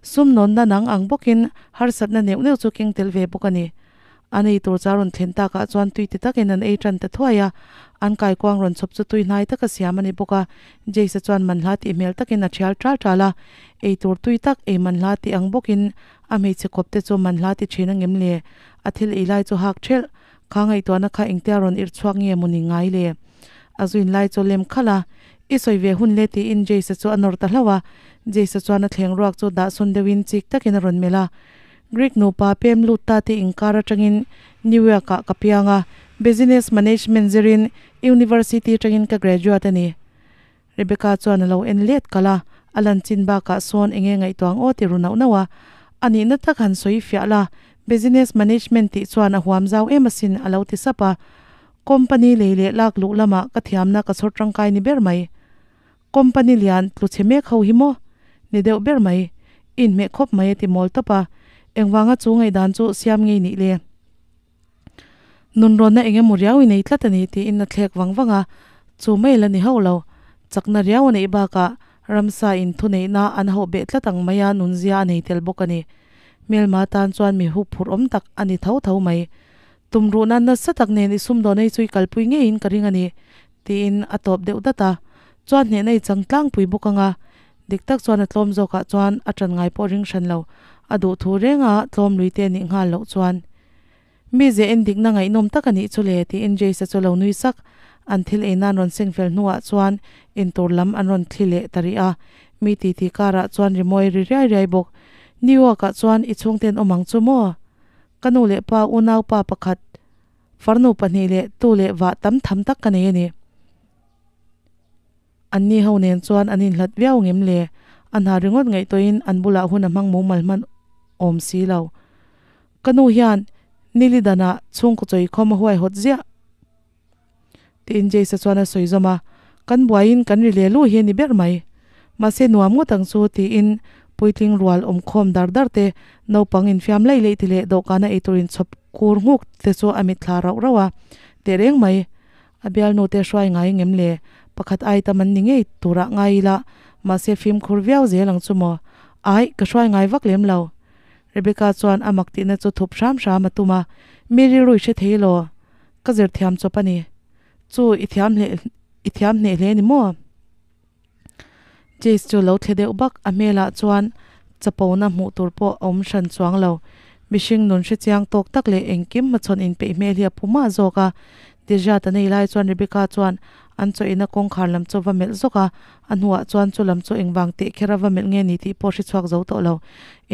Sum nawnna nang ang bawkin harsatna neuh neuh chu keng tel ve bawk a ni. An ei tur cha rawn thlen takah chuan tui ti takin an ei tan ta thuai a, an kaikuang rawn chhawp chu tui hnai taka siam a ni bawk a. Jace-a chuan manhla tih hmel takin a thial ṭal ṭal a, ei tur tui tak ei manhla tih ang bawkin a hmeichhe kawp te chu manhla ti ṭhin angem le? A thil ei lai chu hak ṭhelh, kha ngaihtuahna kha engtia rawn irh chhuak nge maw ni ngai le? A zuin lai chu lem khalh a, I sawi ve hun le tiin Jace-a chu a nawr ta hlauh a. Jace-a chuan a thleng ruak chu dah sawn deuhin chik takin a rawn melh a. Greek nupa pem lut ta te inkar atangin New York ah ka piang a, Business Management zirin University atangin ka graduate a ni. Rebecca chuan a lo en let kalh a, a lan chin bakah sawn enge ngaihtuah ang aw ti ru nauh nauh a. A nihna tak han sawi fiah la, Business Management tih chuan a huam zau em asin a lo ti sap a. Company lei leh lak luh lamah ka thiamna ka chhawr tangkai ni ber mai. Company lian tlu chhe mek ho hi maw? Ni deuh ber mai. Inhmeh khawp mai a ti mawl tawp a. Engvanga chu ngaihdan chu siam ngei nih le? Nunrawnna eng emaw riau i nei tlat a ni tiin a thlek vang vang a. Chu mai la ni hauh lo. Chakna riau a neih bakah ramsa in thuneihna an hauh beh tlat ang maia nunzia a nei tel bawk a ni. Hmelma tan chuan mi hup phurh awm tak a ni tho tho mai. Tumruhna nasa tak nen i sumdawn ei chu i kalpui ngeiin ka ring a ni. Tiin a tawp deuh dat a, chuan hnehna i chang tlangpui bawk ang a, dik tak chuan a tlawm zawkah chuan a ṭan ngai pawh ring hran lo, a duh thu renga tlawm lui te nih nghal loh chuan mi ze en dikna ngaihnawm tak a nih chu le tiin Jace-a chu lo nui sak, an thil ei nan rawn seng fel hnuah chuan intur lam an rawn thli leh ta rih a, mi titi karah chuan rimawi ri riai riai bawk, New York-ah chuan i chhungten awm ang chu maw? Ka nu leh pa unaupa pakhat. Farnu pahnih leh tu leh vah tam tham tak ka nei a ni. Anni ho nen chuan an inhlat viau ngem le? A hna ringawt ngaihtuahin an bulah hun a hmang mumal hman awm si lo. Ka nu hian Nili danah chhungkaw chawikhawm a huaihawt ziah tiin Jace-a chuan a sawi zawm a, Kan buaiin kan ri leh lu hi a ni ber mai. Mahse nuam ngawt ang chu tiin puitling rual awmkhawm dar dar te, naupang infiam laih laih te leh dawhkana eitur inchhawp kur nghuk te chu a mitthla rauh rauh a. Tehreng mai, a bialnu te hruai ngai ngem le? Pakhat ai tam an ni ngei turah ngai ila, mahse fimkhur viau zel ang chu maw? Aih, ka hruai ngai vak lem lo. Rebecca chuan a mak tihna chu thup hram hram a tum a, Mi rilru i hre thei elaw? Ka zir thiam chawp a ni. Chu i thiam hle i thiam hneh hle ni maw? Jace chu lo thle deuh bak, a hmelah chuan chapona hmuh tur pawh a awm hran chuang lo. Mihring nun hre chiang tawk tak leh engkim hmachhawn inpeih hmel hi a phu mah zawk a. Dejat a nei lai chuan Rebecca chuan an chaw ina kawngkhar lam chu va melh zawk a, a hnuah chuan chu lam chu engvang teh kher a va melh nge ni tih pawh hre chhuak zo tawh lo.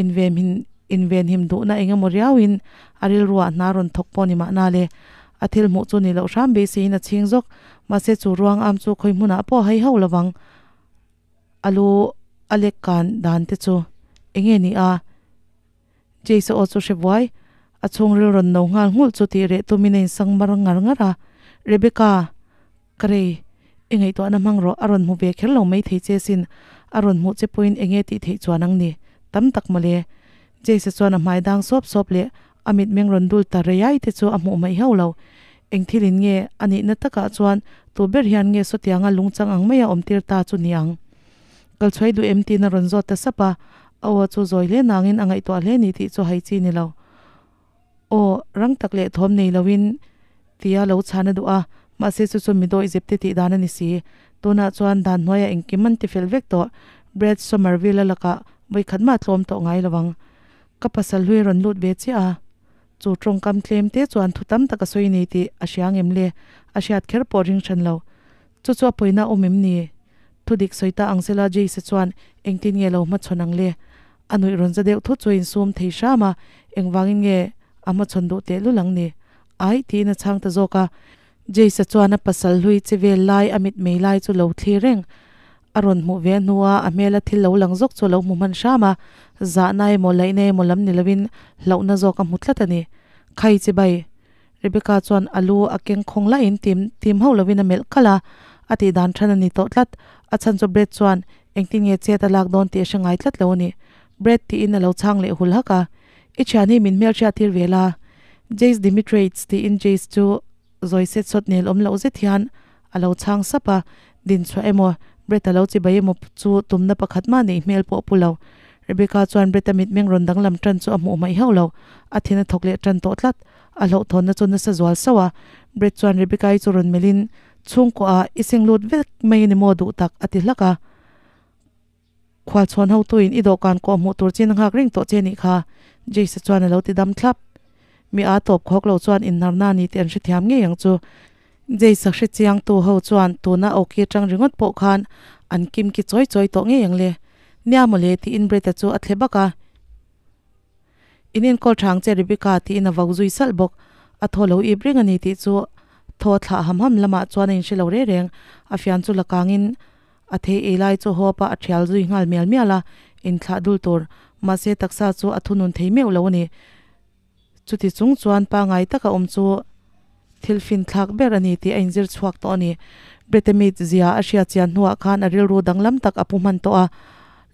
Invenhim invenhim duhna eng emaw riauin a rilruah hna rawn thawk pawh ni mahna le. A thil hmuh chu ni loh hram beiseiin a chhing zawk. Mahse chu ruang am chu khawi hmunah pawh a hai hauh lovang. A lu a lek kan dan te chu enge ni a? Jace aw chu hre buai, a chhungril rawn no nghal nghulh chu tih reh tumin a insang mar ngar ngar a. Rebecca, ka rei, i ngaihtuahna hmang rawh, a rawn hmu ve kher lo mai thei che sin, a rawn hmuh che pawhin enge tih theih chuan ang ni, tam tak mawle. Jace chuan a hmai dang sawp sawp leh a mitmeng rawn dul ta reiai te chu a hmuh mai hauh lo. Eng thil in nge a nihna takah chuan tu ber hian nge sawtianga lungchang ang maia awmtir ta chu ni ang? Kal chhuai duh em tiin a rawn zawt ta sap a, a aw chu zawi hle nangin a ngaihtuah hle ni tih chu hai chi ni lo. Aw, rang tak leh thawm nei loin tia lo chhan a duh a, mahse chu chu mi dawih zep te tih dan a ni si. Tunah chuan dan hnuaiah engkim an ti fel vek tawh, Brad Somerville-a lakah vawikhat mah tlawm tawh ngai lo ang. Ka pasal hlui rawn lut ve chiah a, chu tawngkam tlem te chuan thu tam tak a sawi nei tih a hria ngem le, a hriat kher pawh ring hran lo. Chu chu a pawina awm em ni? Thu dik sawi ta ang sela Jace chuan engtin nge lo hmachhawn ang le? A nuih rawn za deuh thut chu a insum thei hram a, engvangin nge a hmachhawn duh tehlul ang ni? Aih tiin a chhang ta zawk a. Jace chuan a pasal hlui che vel lai a mitmei lai chu lo thlir reng. A rawn hmuh ve hnua a hmela thil lo lang zawk chu a lo hmu hman hram a, zahna emaw laihna emaw lam ni loin hlauhna zawk a hmu tlat a ni. Khai chibai! Rebecca chuan a lu a keng khawng laiin tim tim hauh lovin a melh kalh a, a tih dan than a ni tawh tlat. A chhan chu Brad chuan engtin nge chet a lak dawn tih a hre ngai tlat lo a ni. Brad tiin a lo chhang leh hul hak a, I thian hi min hmelhriat tir ve la. Jace Dimitrates tiin Jace chu zawi set sawt nel awm loh zet hian a lo chhang sap a, din chhuah emaw Brad a lo chibai emaw chu tumna pakhat mah neih hmel pawh pu lo. Rebecca chuan Brad a mitmeng rawn danglam tan chu a hmuh hmaih hauh lo, a thin a thawk leh tan tawh tlat. A hlauhthawnna chu nasa zual sauh a, Brett chuan Rebecca-i chu rawn melhin, Chhungkaw ah i seng lut vek mai a ni maw duh tak? a ti hlak a. Khualchhawn hotuin i dawhkan kawh hmuh tur chin a nghak reng tawh che nih kha, Jace-a chuan a lo ti dam thlap. Mi a tawp khawk lo chuan inhnarna a ni tih an hrethiam ngei ang chu. Jace-a hrechiangtu ho chuan tuna awki atang ringawt pawh khan an kimki chawi chawi tawh ngei ang le. Nia mawle tiin Brett-a chu a thle bak a. In enkawl tha ang che Rebecca tiin a vau zui salh bawk. A thaw lo ip reng a ni tih chu thaw thlah ham ham lamah chuan a inhre lo reng reng. A fian chu la kangin a thei ei lai chu hawp a, a thial zui nghal mial mial a, inthlah dul tur. Mahse taksa chu a thunun thei meuh lo a ni. Chuti chung chuan pangai taka awm chu thil finthlak ber a ni tih a inzir chhuak tawh a ni. Bretemit zia a hriat chian hnuah khan a rilru danglam tak a pu hman tawh a,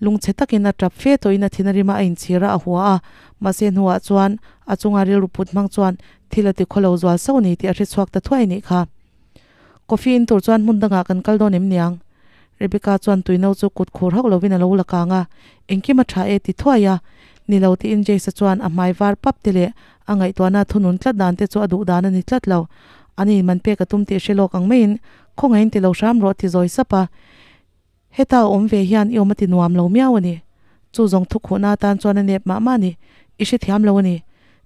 lungchhe takin a tap fe tawhin a thin a rima a inchhir a, a hua a. Mahse hnuah chuan a chunga rilru put hmang chuan thil a ti khawlo zual sauh a ni tih a hre chhuak ta thuai a nih kha. Coffee in tur chuan hmun dangah kan kal dawn em niang? Rebecca chuan tuino chu kut khur hauh lovin a lo la kang a, engkim a tha e ti thuai a. Ni lo tiin Jace-a chuan a hmai var pap te leh a ngaihtuahna thunun tlat dan te chu a duh dan a ni tlat lo. Ani man pek a tum tih hre lawk ang maiin khawngaihin ti lo hram rawh ti zawi sap a. Heta a awm ve hian i awm a ti nuam lo miau a ni. Chu zawng thukhuhna atan chuan a nep mah mah a ni. I hrethiam lo a ni.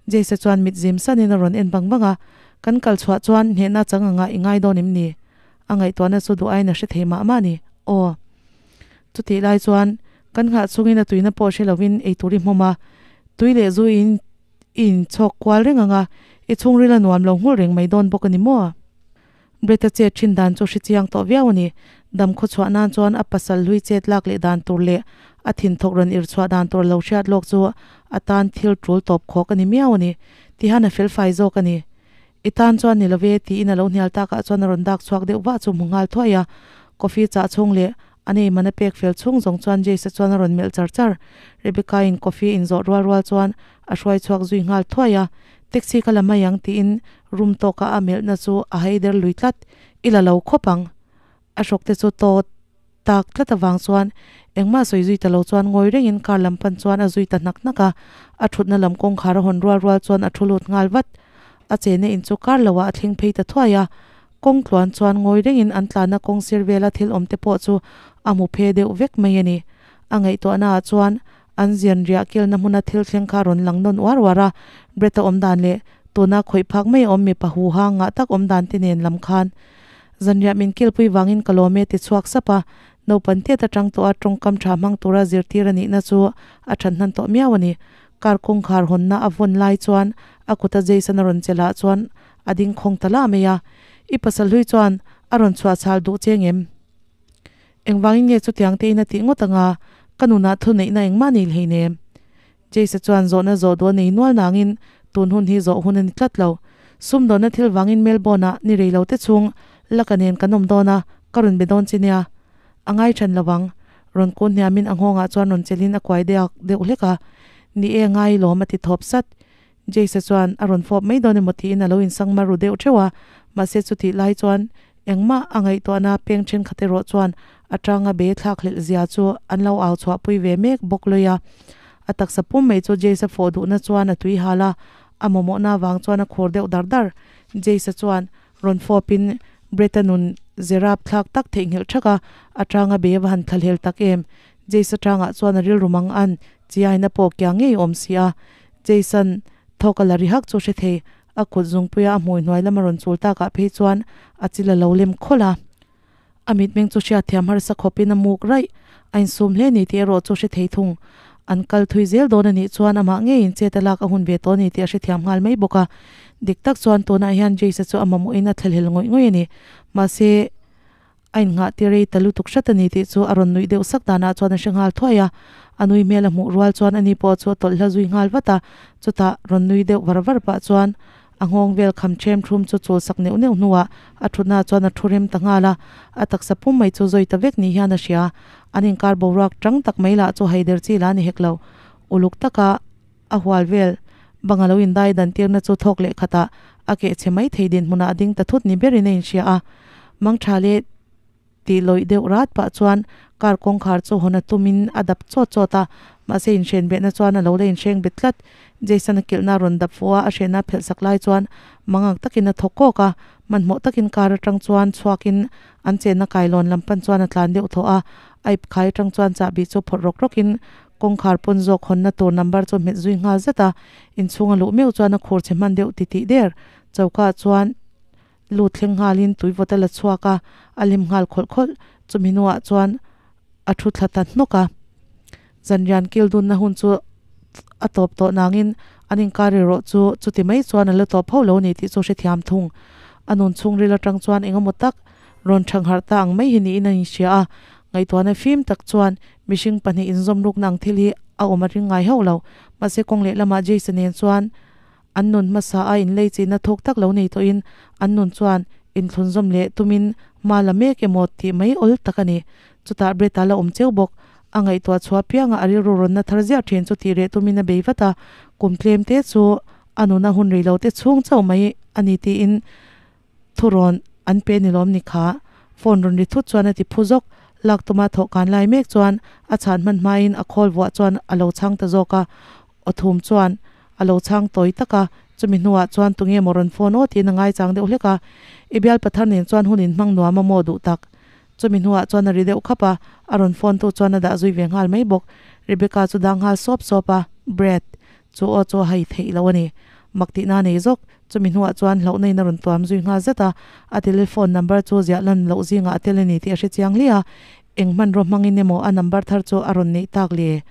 Jace-a chuan mit zim sanin a rawn en vang vang a, Kan kal chhuah chuan hnehna chang anga i ngai dawn em ni? A ngaihtuahna chu duh aiin a hre thei mah mah a ni. Aw. Chutih lai chuan kan nghah chungin a tuina pawh hre lovin ei tur i hmawm a, tui leh zu in i inchhawk kual reng ang a, I chhungril a nuam lo nghulh reng mai dawn bawk a ni maw? Brett-a chet thin dan chu hre chiang tawh viau a ni. Dam khaw chhuah nan chuan a pasal hlui chet lak leh dan tur leh a thinthawk rawn ir chhuah dan tur lo hriat lawk chu a tan thil tul tawp khawk a ni miau a ni. Tihan a felfai zawk a ni. I tan chuan ni love tiin a lo hnial takah chuan a rawn dak chhuak deuh vah chu hmu nghal thuai a. Coffee chah chhung leh a nei man a pek fel chhung zawng chuan Jace-a chuan a rawn melh char char. Rebecca-in coffee in zawh rual rual chuan a hruai chhuak zui nghal thuai a. Taxi ka la mai ang tiin room tawka a melhna chu a haider lui tlat. I la lo khawp ang. A hrawk te chu tawt tak tlat avang chuan engmah sawi zui ta lo chuan ngawi rengin car lam pan chuan a zui ta hnak hnak a. A thutna lam kawngkhar a hawn rual rual chuan a thu lut nghal vat. A chena in chu kar loah a thleng phei ta thuai a, kawng tluan chuan ngawi rengin an tlanna kawng sir vela thil awm te pawh chu a hmu phe deuh vek mai a ni. A ngaihtuahna ah chuan an zian riah kilna hmuna thil thleng kha a rawn lang nawn uar uar a, Brett-a awm dan leh tuna khawih phak mai a awm mipa huha ngah tak awm dan te nen lam khan zanriah min kilpui vangin ka lawm e ti chhuak sap a, naupan tiat atang tawha tawngkam tha hmang tura zirtir a nihna chu a than hnan tawh miau a ni. Car kawngkhar hawnna a vawn lai chuan a kuta Jason a rawn che lah chuan a ding khawng ta lah mai a. I pasal hlui chuan a rawn chhuah chhal duh che ngem? Engvangin nge chutiang te in a tih ngawt anga ka nunah thuneihna engmah nei hleinem? Jace-a chuan zawhna zawh duh a nei nual nangin tun hun hi zawh hun a ni tlat lo. Sumdawnna thil vangin Melbourne-ah ni rei lo te chhung laka nen kan awm dawn a, ka rawn be dawn che nia. A ngai than lo ang. Rawn kun hniamin a nghawngah chuan rawn chelhin a kuai deuh deuh hlek a. Ni e, ngai lawm a ti thawp sat. Jace-a chuan a rawn fawp mai dawn emaw tiin a lo insang mar ru deuh theuh a, mahse chutih lai chuan engmah a ngaihtuahna peng thenkhat erawh chuan a tanga be thlak hlelh zia chu an lo au chhuahpui ve mek bawk lawih a. A taksa pum mai chu Jace-a fawh duhna chuan a tui hal a, a mamawhna avang chuan a khur deuh dar dar. Jace-a chuan Rawn fawpin Brett-a nun zerap thlak tak theihnghilh thak a, a tanga be va han thlahlel tak em. Jace-a tangah chuan a rilru mang an chiaina pawh kia ngei awm si a. Jason thawk a la ri hak chu hre thei, a kut zungpuia a hmui hnuai lama rawn chul takah phei chuan a chil a lo lem khawlh a. A mitmeng chu hriatthiam harsa khawpin a muk raih, a insum hle ni tih erawh chu hre thei thung. An kal thui zel dawn a nih chuan amah ngeiin chet a lak a hun ve tawh a ni tih a hrethiam nghal mai bawk a. Dik tak chuan tunah hian Jace-a chu a mamawhin a thlahlel ngawih ngawih a ni. Mahse, a innghah tir ei ta lutuk hrat a ni tih chu a rawn nuih deuh sak danah chuan a hre nghal thuai a. A nui hmel a hmuh rual chuan ani pawh chu a tawlh hla zui nghal vat a, chutah rawn nui deuh var var pah chuan A nghawng vel kham ṭhem ṭhum chu chul sak neuh neuh hnuah a ṭhutna chuan a ṭhu rem ta nghal a, a taksa pum mai chu zawi ta vek ni hian a hria. An inkar boruak ṭang tak mai lah chu haider chi la ni hek lo. Uluk taka a hual vel bang a lo indai dan tirna chu thawk leh khatah a keh chhe mai thei dinhmunah a ding ta thut ni berin a inhria a. Mangṭha leh. Tih lawih deuh rat pah chuan car kawngkhar chu hawn a tumin a dap chawt chawt a, mahse inhren behna chuan a lo la inhreng bet tlat. Jason a kilhna rawn dap fuh a, a hrehna phelh sak lai chuan mangang takin a thaw kawk a, hmanhmawh takin car atang chuan chhuakin an chenna kailawn lam pan chuan a tlan deuh thaw a, a ip khai atang chuan chahbi chu phawrh rawk rawkin kawngkhar pawn zawk hawnna tur number chu hmet zui nghal zet a, inchhung a luh meuh chuan a khur chhe hman deuh titih der. Choka chuan. Lut thleng nghalin tuivawt a la chhuak a, a lem nghal khawlh khawlh. Chumi hnuah chuan a thu thla ta hnawk a. Zanrian kil dunna hun chu a tawp tawh nangin an inkar erawh chu chuti mai chuan a la tawp ho lo ni tih chu hrethiam thung. A nun chhungril atang chuan eng emaw tak rawn thangharh ta ang mai hi niin a inhria a. Ngaihtuahna fim tak chuan mihring pahnih inzawm rukna ang thil hi a awm a ring ngai hauh lo. Mahse kawng lehlamah Jason nen chuan An nun hmasa a inlei chihna thuk tak lo nei tawhin an nun chuan inthlunzawm leh tumin hma la mek emaw tih mai awl tak a ni. Chutah Brett-a la awm cheu bawk. A ngaihtuah chhuah pianga a rilru rawnna thar ziah thin chu tih reh tumin a bei vat a, kum tlem te chu a nuna hun rei lo te chhung chauh mai a ni tiin thurawn an pe ni lawm ni kha. Phone rawn ri thut chuan a ti phu zawk. Lak tuma thawh kan lai mek chuan a chhan hman hmain a khawl vuah chuan a lo chhang ta zawk a. Aw thum chuan a lo chhang tawi tak a, chumi hnuah chuan tunge maw rawn phone aw tiin a ngaichang deuh hlek a, i bial pathar nen chuan hun in hmang nuam a maw duh tak. Chumi hnuah chuan a ri deuh khap a, a rawn phone tu chuan a dah zui ve nghal mai bawk. Rebecca chu dang nghal sawp sawp a, Brad, chu aw chu a hai theih lo a ni. Mak tihna a nei zawk. Chumi hnuah chuan hlauhna in a rawn tuam zui nghal zet a, a telephone number chu ziah lan loh zingah a tel a ni tih a hre chiang hle a, eng hmanraw hmangin emaw a number thar chu a rawn neih tak le.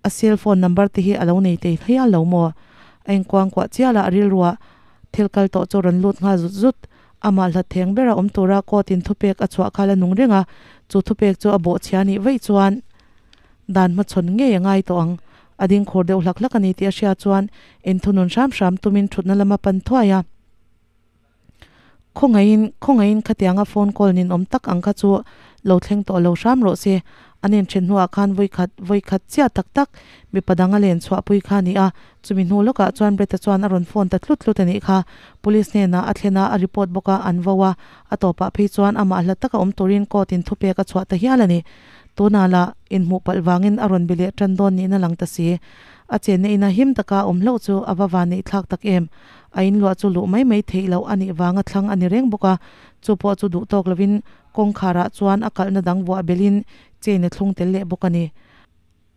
A cell phone number te hi a lo nei thei hial lo maw? A inkuangkuah chial a, a rilruah. Thil kal tawh chu rawn lut nghal zut zut. Amah hlat theng bera awm tura court in thupek a chhuah kha la nung reng a, chu thupek chu a bawhchhia nih vaih chuan dan hmachhawn ngei a ngai tawh ang. A ding khur deuh hlak hlak a ni tih a hriat chuan inthunun hram hram tumin thutna lama pan thuai a. Khawngaihin, khawngaihin khatianga phone call ninawm tak ang kha chu lo thleng tawh lo hram rawh se. An inthen hnuah khan vawikhat, vawikhat chiah tak tak mipa dang a len chhuahpui kha a ni a, chumi hnu lawkah chuan Brett-a chuan a rawn phone ta tlut tlut a nih kha. Police hnenah a thlen a, a report bawk a, an vo a, a tawpah phei chuan amah hlat taka awm turin court in thupek a chhuah ta hial a ni. Tunah lah inhmuh palh vangin a rawn be leh tan dawn niin a lang ta si. A chenna ina him taka a awm hlauh chu a va van neih thlak tak em. A inluah chu luh mai mai theih loh a nih vanga thlang a ni reng bawk a, chu pawh chu duh tawk lovin kawngkharah chuan a kalhna dang vuah belhin chain a thlung tel leh bawk a ni.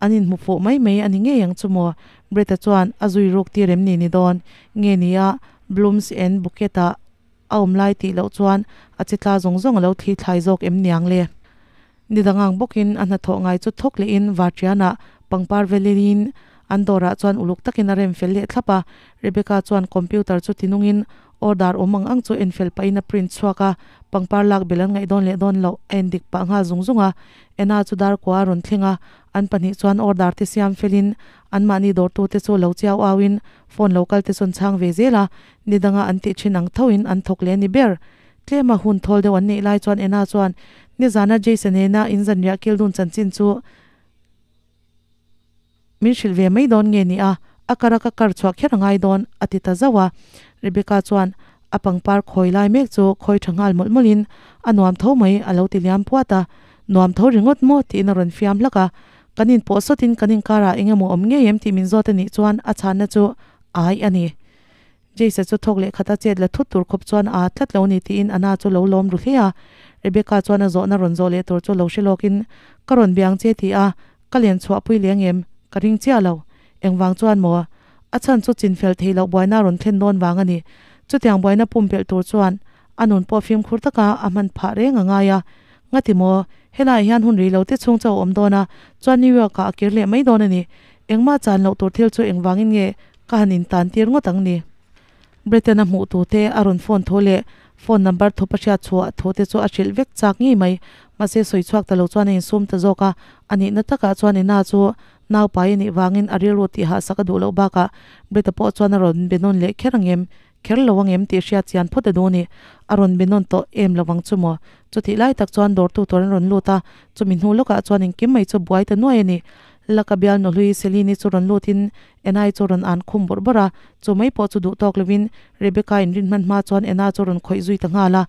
An inhmu fuh mai mai a ni ngei ang chu maw? Brett-a chuan a zui ruk tir em ni ni dawn? Nge ni a Blooms and Bouquet-ah a awm lai tih loh chuan a che tla zawng zawng a lo thli thlai zawk em niang le? Ni dang ang bawkin a hnathawh ngai chu thawk lehin Vartiana pangpar velin an dawrah chuan uluk takin a rem fel leh thlap a. Rebecca chuan computer chu tinungin order awm ang ang chu en fel pahin a print chhuak a, pangpar lak bel an ngaih dawn leh dawn loh a en dik pah nghal zung zung a. Anna chu dar kua a rawn thleng a, an pahnih chuan order te siam felin anmahni dawrtute chu lo chiau auin phone lo kal te chu an chhang ve zel a, ni danga an tih thin ang thoin an thawk leh a ni ber. Tlema hun thawl deuh an neih lai chuan Anna chuan nizana Jason nena in zanriah kil dun chanchin chu min hrilh ve mai dawn nge ni a, a kar a ka kar chhuah kher a ngai dawn a ti ta zauh a. Rebecca chuan a pangpar khawi lai mek chu khawi tha nghal mawlh mawlhin a nuam tho mai a lo ti liam puat a, Nuam tho ringawt maw? tiin a rawn fiam hlak a. Kan inpawh sawtin kan inkarah eng emaw awm ngei em tih min zawt a nih chuan a chhanna chu ai a ni. Jace-a chu thawk leh khata chet la thut tur khawp chuan a tlat lo ni tiin Anna chu lo lawm ru hle a. Rebecca chuan a zawhna rawn zawh leh tur chu lo hre lawkin, Ka rawn biang che ti a, ka len chhuahpui leng em? Ka ring chiah lo. Engvang chuan maw? A chhan chu chinfel theih loh buaina rawn thlen dawn vang a ni. Chutiang buaina pumpelh tur chuan a nun pawh fimkhur taka a hman phah reng a ngai a. Ngati maw? Helaiah hian hun rei lo te chhung chu a awm dawn a, chuan New York-ah a kir leh mai dawn a ni. Engmah chan loh tur thil chu engvangin nge Ka han intan tir ngawt ang ni. Britain-a hmuh tu te a rawn phone thu leh phone number thup a hriat chhuah thu te chu a hrilh vek chak ngei mai. Mahse sawi chhuak ta lo chuan a insum ta zawk a, a nihna takah chuan Ina chu naupai a nih vangin a rilru tih hahsak a duh loh bakah Brita pawh chuan a rawn be nawn leh kher ang em, kher lo ang em tih hriat chian phawt a duh ni. A rawn be nawn tawh em lo ang chu maw? Chutih lai tak chuan dawrtu tur an rawn lut a, chumi hnu lawkah chuan engkim mai chu buai ta nuai a ni. Laka bial nuhlui Celine-i chu rawn lutin Enai chu rawn an khum bawrh bawrh a, chu mai pawh chu duh tawk lovin Rebecca inrin hman hma chuan Ena chu rawn khawih zui ta nghal a.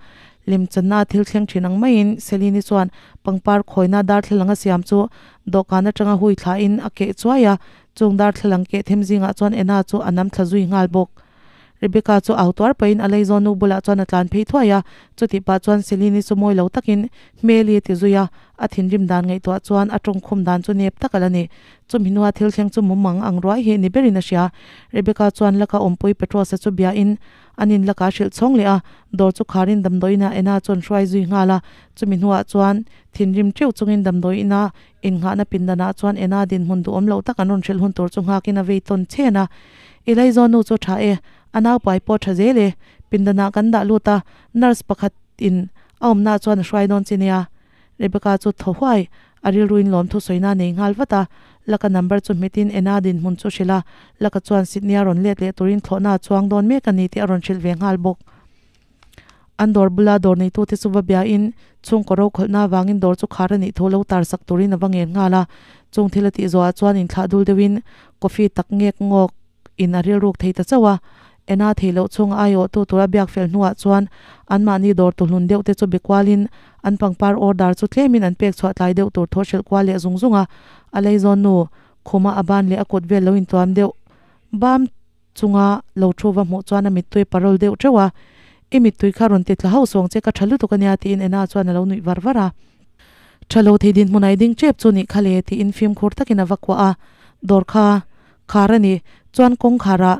Lemchanna thil thleng thin ang maiin Celine-i chuan pangpar khawina darthlalang a siam chu dawhkan atanga hui thlahin a keh chuai a, chung darthlalang keh them zingah chuan Ena chu a nam thla zui nghal bawk. Rebecca chu au tuar pahin a leizawn nu bulah chuan a tlan phei thuai a, chutih pah chuan Celine-i chu mawi lo takin Hmeli a ti zui a, a thinrim dan ngaihtuah chuan a tawngkhum dan chu nep tak a la ni. Chumi hnua thil thleng chu mumang ang ruai hi ni berin a hria. Rebecca chuan laka awmpui Petros-a chu biain an in lakah a hrilh chhawng leh a, dawr chu kharin damdawi inah Anna chuan hruai zui nghal a, chumi hnuah chuan thinrim teuh chungin damdawi ina innghahna pindanah chuan Anna dinhmun duhawm loh tak an rawn hrilh hun tur chu nghakin a vei tawn chhen a. I laizawn nu chu tha e, a naupai pawh tha zel e, pindanah kan dah lut a, nurse pakhat in a awmnaah chuan a hruai dawn che nia. Rebecca chu thaw huai, a rilruin lawmthu sawina nei nghal vat a, Laka number chu hmetin Ena dinhmun chu hrilh a, Laka chuan Sydney-a rawn let leh turin thlawhna a chuang dawn mek a ni tih a rawn hrilh ve nghal bawk. An dawr bula dawr neitute chu va biain chhungkaw ro khawlhna avangin dawr chu khar a nih thu lo tar sak turin a va ngen nghal a, chung thil a tih zawhah chuan inthlah dul deuhin coffee tak ngek ngawk in a rilruk thei ta chauh a, Ena theih loh chhunga aiawhtu tura biak fel hnuah chuan anmahni dawr tuhlun deuh te chu be kualin an pangpar order chu tlemin an pek chhuah tlai deuh tur thaw hrilh kual leh zung zung a, a leizawn nu khuma a ban leh a kut vel lo intuam deuh bam chunga lo thu va hmuh chuan a mittui parawl deuh teuh a, I mittui kha rawn ti tla hauh sawng che ka tha lutuk ania tiin Ena chuan a lo nuih var var a. Tha lo thei dinhmun ai ding tep chu nih kha le tiin fimkhur takin a va kuah a, dawr kha khar a ni chuan kawngkharah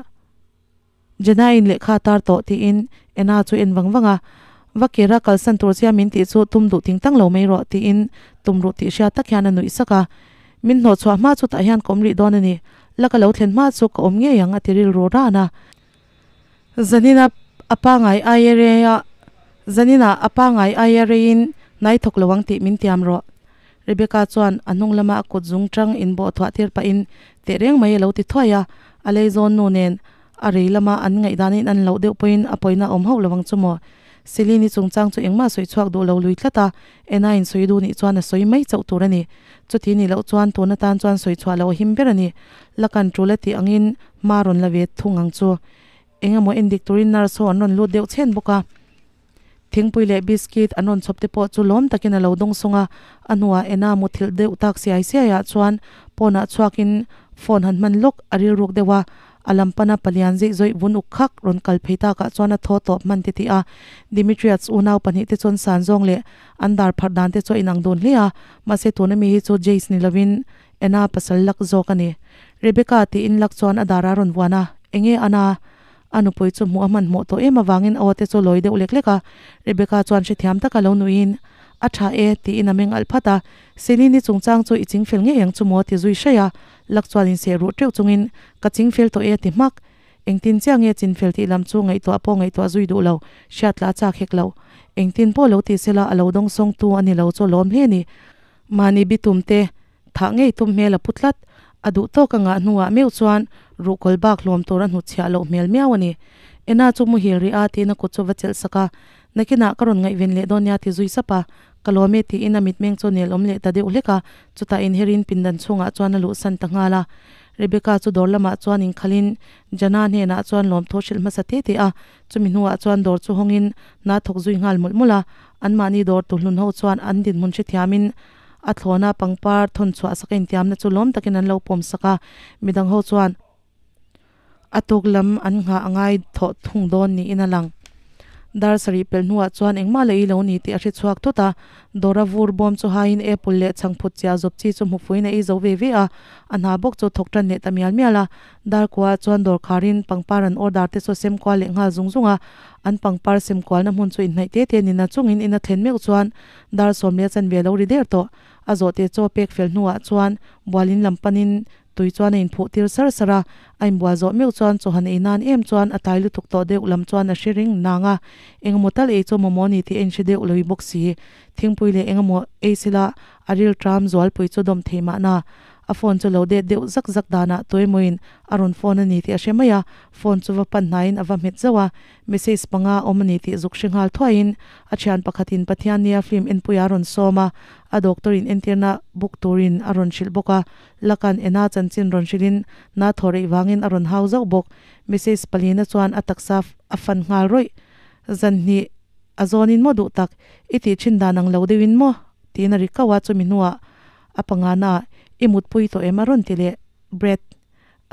Jenna-in lehkha a tar tawh tiin Anna chu en vang vang a, Va kera kalsan tur chia min tih chu tum duh ting tang lo mai rawh tiin tum ruh tih hriat tak hian a nuih sak a. Min hnawh chhuah hma chu tah hian ka awm rih dawn a ni, la ka lo thlen hma chu ka awm ngei ang a ti rilru ran a. Zanina A pangai aia reia zaninah a pangai aia reiin nai thawk lo ang tih min tiam rawh. Rebecca chuan a hnung lama a kut zung tang inbawh thuah tir pahin tehreng mai a lo ti thuai a, a lei zawn nu nen a rei lama an ngaihdanin an loh deuh pawhin a pawina a awm hauh lo ang chu maw. Celine-i chungchang chu engmah sawi chhuak duh lo lui tlat a, Anna-in sawi duh nih chuan a sawi mai chauh tur a ni. Chuti nih loh chuan tun atan chuan sawi chhuah loh a him ber a ni. La kan tul a tih angin hma rawn la ve thung ang chu. Eng emaw endik turin nurse ho an rawn lut deuh chhen bawk a. Thingpui leh biscuit an rawn chhawp te pawh chu lawm takin a lo dawng sawng a, a hnuah Anna muthilh deuh tak siai siaiah chuan pawnah chhuakin phone han hman lawk a rilruk deuh a, A lam pana palian zeih zawih vun uk khak rawn kal phei takah chuan a thaw tawp hman ti tih a, Dimitriads unau pahnih te chuan san zawng leh an dar pharh dan te chu a inang dun hle a, mahse tuna mi hi chu Jace ni lovin Anna pasal lak zawk a ni. Rebecca tiin lak chuan a dar a rawn vuan a, Enge Anna? A nupui chu hmuh a hmanhmawh tawh em avangin a aw te chu lawi deuh lek lek a, Rebecca chuan hrethiam taka lo nuihin, A tha e, tiin a meng alh phat a, Celine-i chungchang chu i chingfel ngei ang chu maw ti zui hraih a, Lak chuan inseh ruh teuh chungin, Ka chingfel tawh e a ti hmak. Engtin chiah nge chinfel tih lam chu ngaihtuah pawh ngaihtuah zui duh lo, hriat lah a chak hek lo. Engtin pawh lo ti sela a lo dawngsawng tu a ni lo chu a lawm hle ni. Mahni bitum te thah ngei tum hmel a pu tlat. A duh tawk a ngah hnuah meuh chuan ruhkawl bak hlawm tur a hnutchhiah loh hmel miau a ni. Ena chu muhil rih a tiin a kut chu va chelh sak a, Nakinah ka rawn ngaihven leh dawn nia ti zui sap a, Ka lawm e tiin a mitmeng chu nel awm leh ta deuh hlek a, chutah inherin pindan chhungah chuan a luhsan ta nghal a. Rebecca chu dawr lamah chuan inkhalin Jana hnenah chuan lawmthu hrilh hmasa te te a, chumi hnuah chuan dawr chu hawngin hna thawk zui nghal mawlh mawlh a, anmahni dawr tuhlun ho chuan an dinhmun hrethiamin a thlawna pangpar thawn chhuah sak a intiamna chu lawm takin an lo pawm sak a, midang ho chuan A tuk lam an nghah a ngai thawh thung dawn niin a lang. Dar sarih pelh hnuah chuan engmah la ei lo ni tih a hre chhuak thut a, dawra vur bawm chu haiin apple leh chhangphut chiah zawp chi chu hmufuiin a ei zo ve ve a, a hna bawk chu thawk tan leh ta mial mial a. Dar kuaah chuan dawr kharin pangpar an order te chu a sem kual leh nghal zung zung a, an pangpar sem kualna hmun chu inhnaih te te nina chungin in a thlen meuh chuan dar 10 leh chanve a lo ri der tawh. A zawhte chaw pek fel hnuah chuan bualin lam panin Tui chuan a inphuh tir sar sar a, a inbual zawh meuh chuan chawhan ei nan em chuan a tlai lutuk tawh deuh lam chuan a hre ring nang a, engemaw tal ei chu mawmaw ni tih a inhre deuh loi bawk si. Thingpui leh engemaw ei sila a ril tram zualpui chu dawm thei mahna. A phone chu lo det deuh zak zak danah tuemawiin a rawn phone a ni tih a hre mai a, phone chu va pan hnaiin a va hmet zauh a, Message panga awm a ni tih zuk hre nghal thuaiin a thian pakhatin Pathiannia film enpuia a rawn sawm a, a doctor in entirna book turin a rawn hrilh bawk a, Lakan ena chanchin rawn hrilhin na thaw reih vangin a rawn hau zauh bawk. Message palina chuan a taksa a fan nghal rawih. Zan hnih a zawnin maw duh tak? I tih thin dan ang lo deuhin maw? tiin a ri kauh a, chumi hnuah a pangana i mutpui tawh em a rawn ti leh. Brad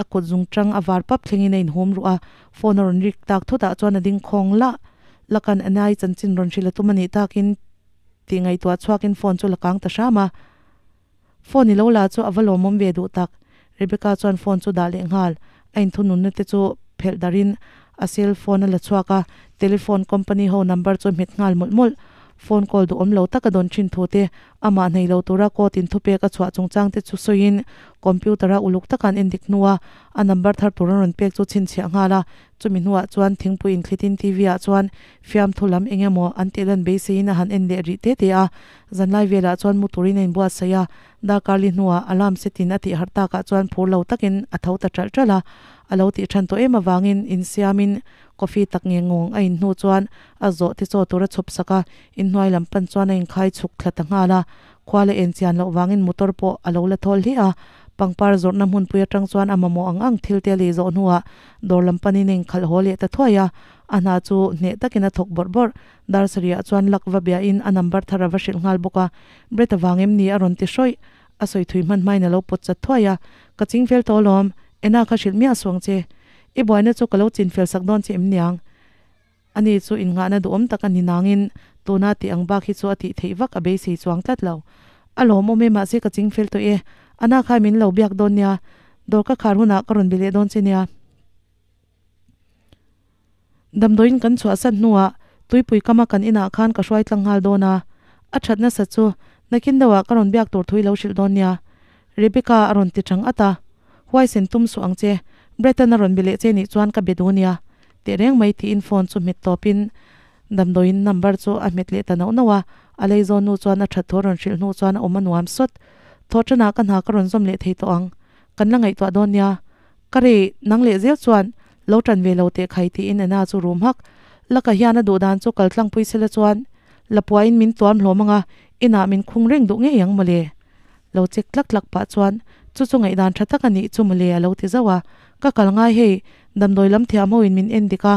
a kut zung tang a var pap thlengin a inhum ruh a, phone a rawn rik tak thutah chuan a ding khawng lah. Lakan Anai chanchin rawn hrilh a tum a nih takin tih ngaihtuah chhuakin phone chu la kang ta hram a. Phone i lo la chu a va lawmawm ve duh tak. Rebecca chuan phone chu dah leh nghal. A inthununna te chu phelh darhin a cell phone a la chhuak a, telephone company ho number chu a hmet nghal mawlh mawlh. Phone call duhawm lo taka dawn thin thu te, amah hnei lo tura court in thupek a chhuah chungchang te chu sawiin computer a uluk taka an endik hnua a number thar tur an rawn pek chu chhinchhiah nghal a. Chumi hnuah chuan thingpui inthlitin TV ah chuan fiamthu lam eng emaw an tih lan beiseiin a han en leh rih te te a. Zanlai velah chuan mu turin a inbuatsaih a, darkar li hnuah alarm setin a tih harh takah chuan phur lo takin a tho ta ṭalh ṭalh a. A lo tih ṭhan tawh em avangin insiamin coffee tak nge ngawng a in hnu chuan a zawh te chaw tur a chhawp sak a, inhnuai lam pan chuan a inkhai chhuk thla ta nghal a. Khua la en chian loh vangin motor pawh a lo la thawl hle a, pangpar zawrhna hmunpui atang chuan a mamawh ang ang thil te a lei zawh hnuah dawr lam panin a inkhalh haw leh ta thuai a, a hna chu hneh takin a thawk bawrh bawrh. Dar sarihah chuan lak va biahin a number thar a va hrilh nghal bawk a, Brett avang em ni a rawn ti hrawih. A sawi thui hman hmain a lo pawt chat thuai a, Ka ching fel tawh alawm, Ena kha hrilh miah suang che. I buaina chu ka lo chin fel sak dawn che em niang? Ani chu innghahna duhawm tak a ni nangin tuna tih ang bak hi chu a tih theih vak a beisei chuang tlat lo. A lawmawm e mahse ka ching fel tawh e, Ana kha min lo biak dawn nia, dawr ka khar hunah ka rawn be leh dawn che nia. Damdawiin kan chhuahsan hnuah tuipui kama kan inah khan ka hruai tlang nghal dawn a, a that nasa chu nakin deuhah ka rawn biak tur thui lo hrilh dawn nia. Rebecca a rawn ti chang at a, Huaisen tum suh ang che, Bretton a rawn be leh che nih chuan ka be duh nia. Tehreng mai tiin phone chu hmet tawpin damdawiin number chu a hmet leh ta nauh nauh a, a leizawn nu chuan a that thu a rawn hrilh hnu chuan a awm a nuam sawt. Thaw tanah ka hna ka rawn zawm leh thei tawh ang, kan la ngaihtuah dawn nia. Ka rei nang leh zel chuan lo tan ve lo teh khai tiin Anna chu rum hak. Laka hian a duh dan chu kal tlangpui sela chuan Lapuain min tuam hlawm anga inah min khung reng duh ngei ang mawle. Lo chek tlak tlak pah chuan chu chu ngaihdan tha tak a nih chu mawle a lo ti zauh a, ka kal ngai hei damdawi lam thiam ho in min en dik a,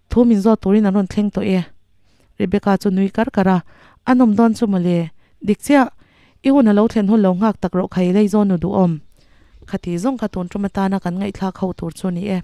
thu min zawt turin an rawn thleng tawh e. Rebecca chu nui kar kar a, a nawm dawn chu mawle, dik chiah, i hun a lo thlen hun lo nghak tak rawh khai lei zawn nu duhawm. Khati zawng kha tun tum atana kan ngaihthlak ho tur chu ni e.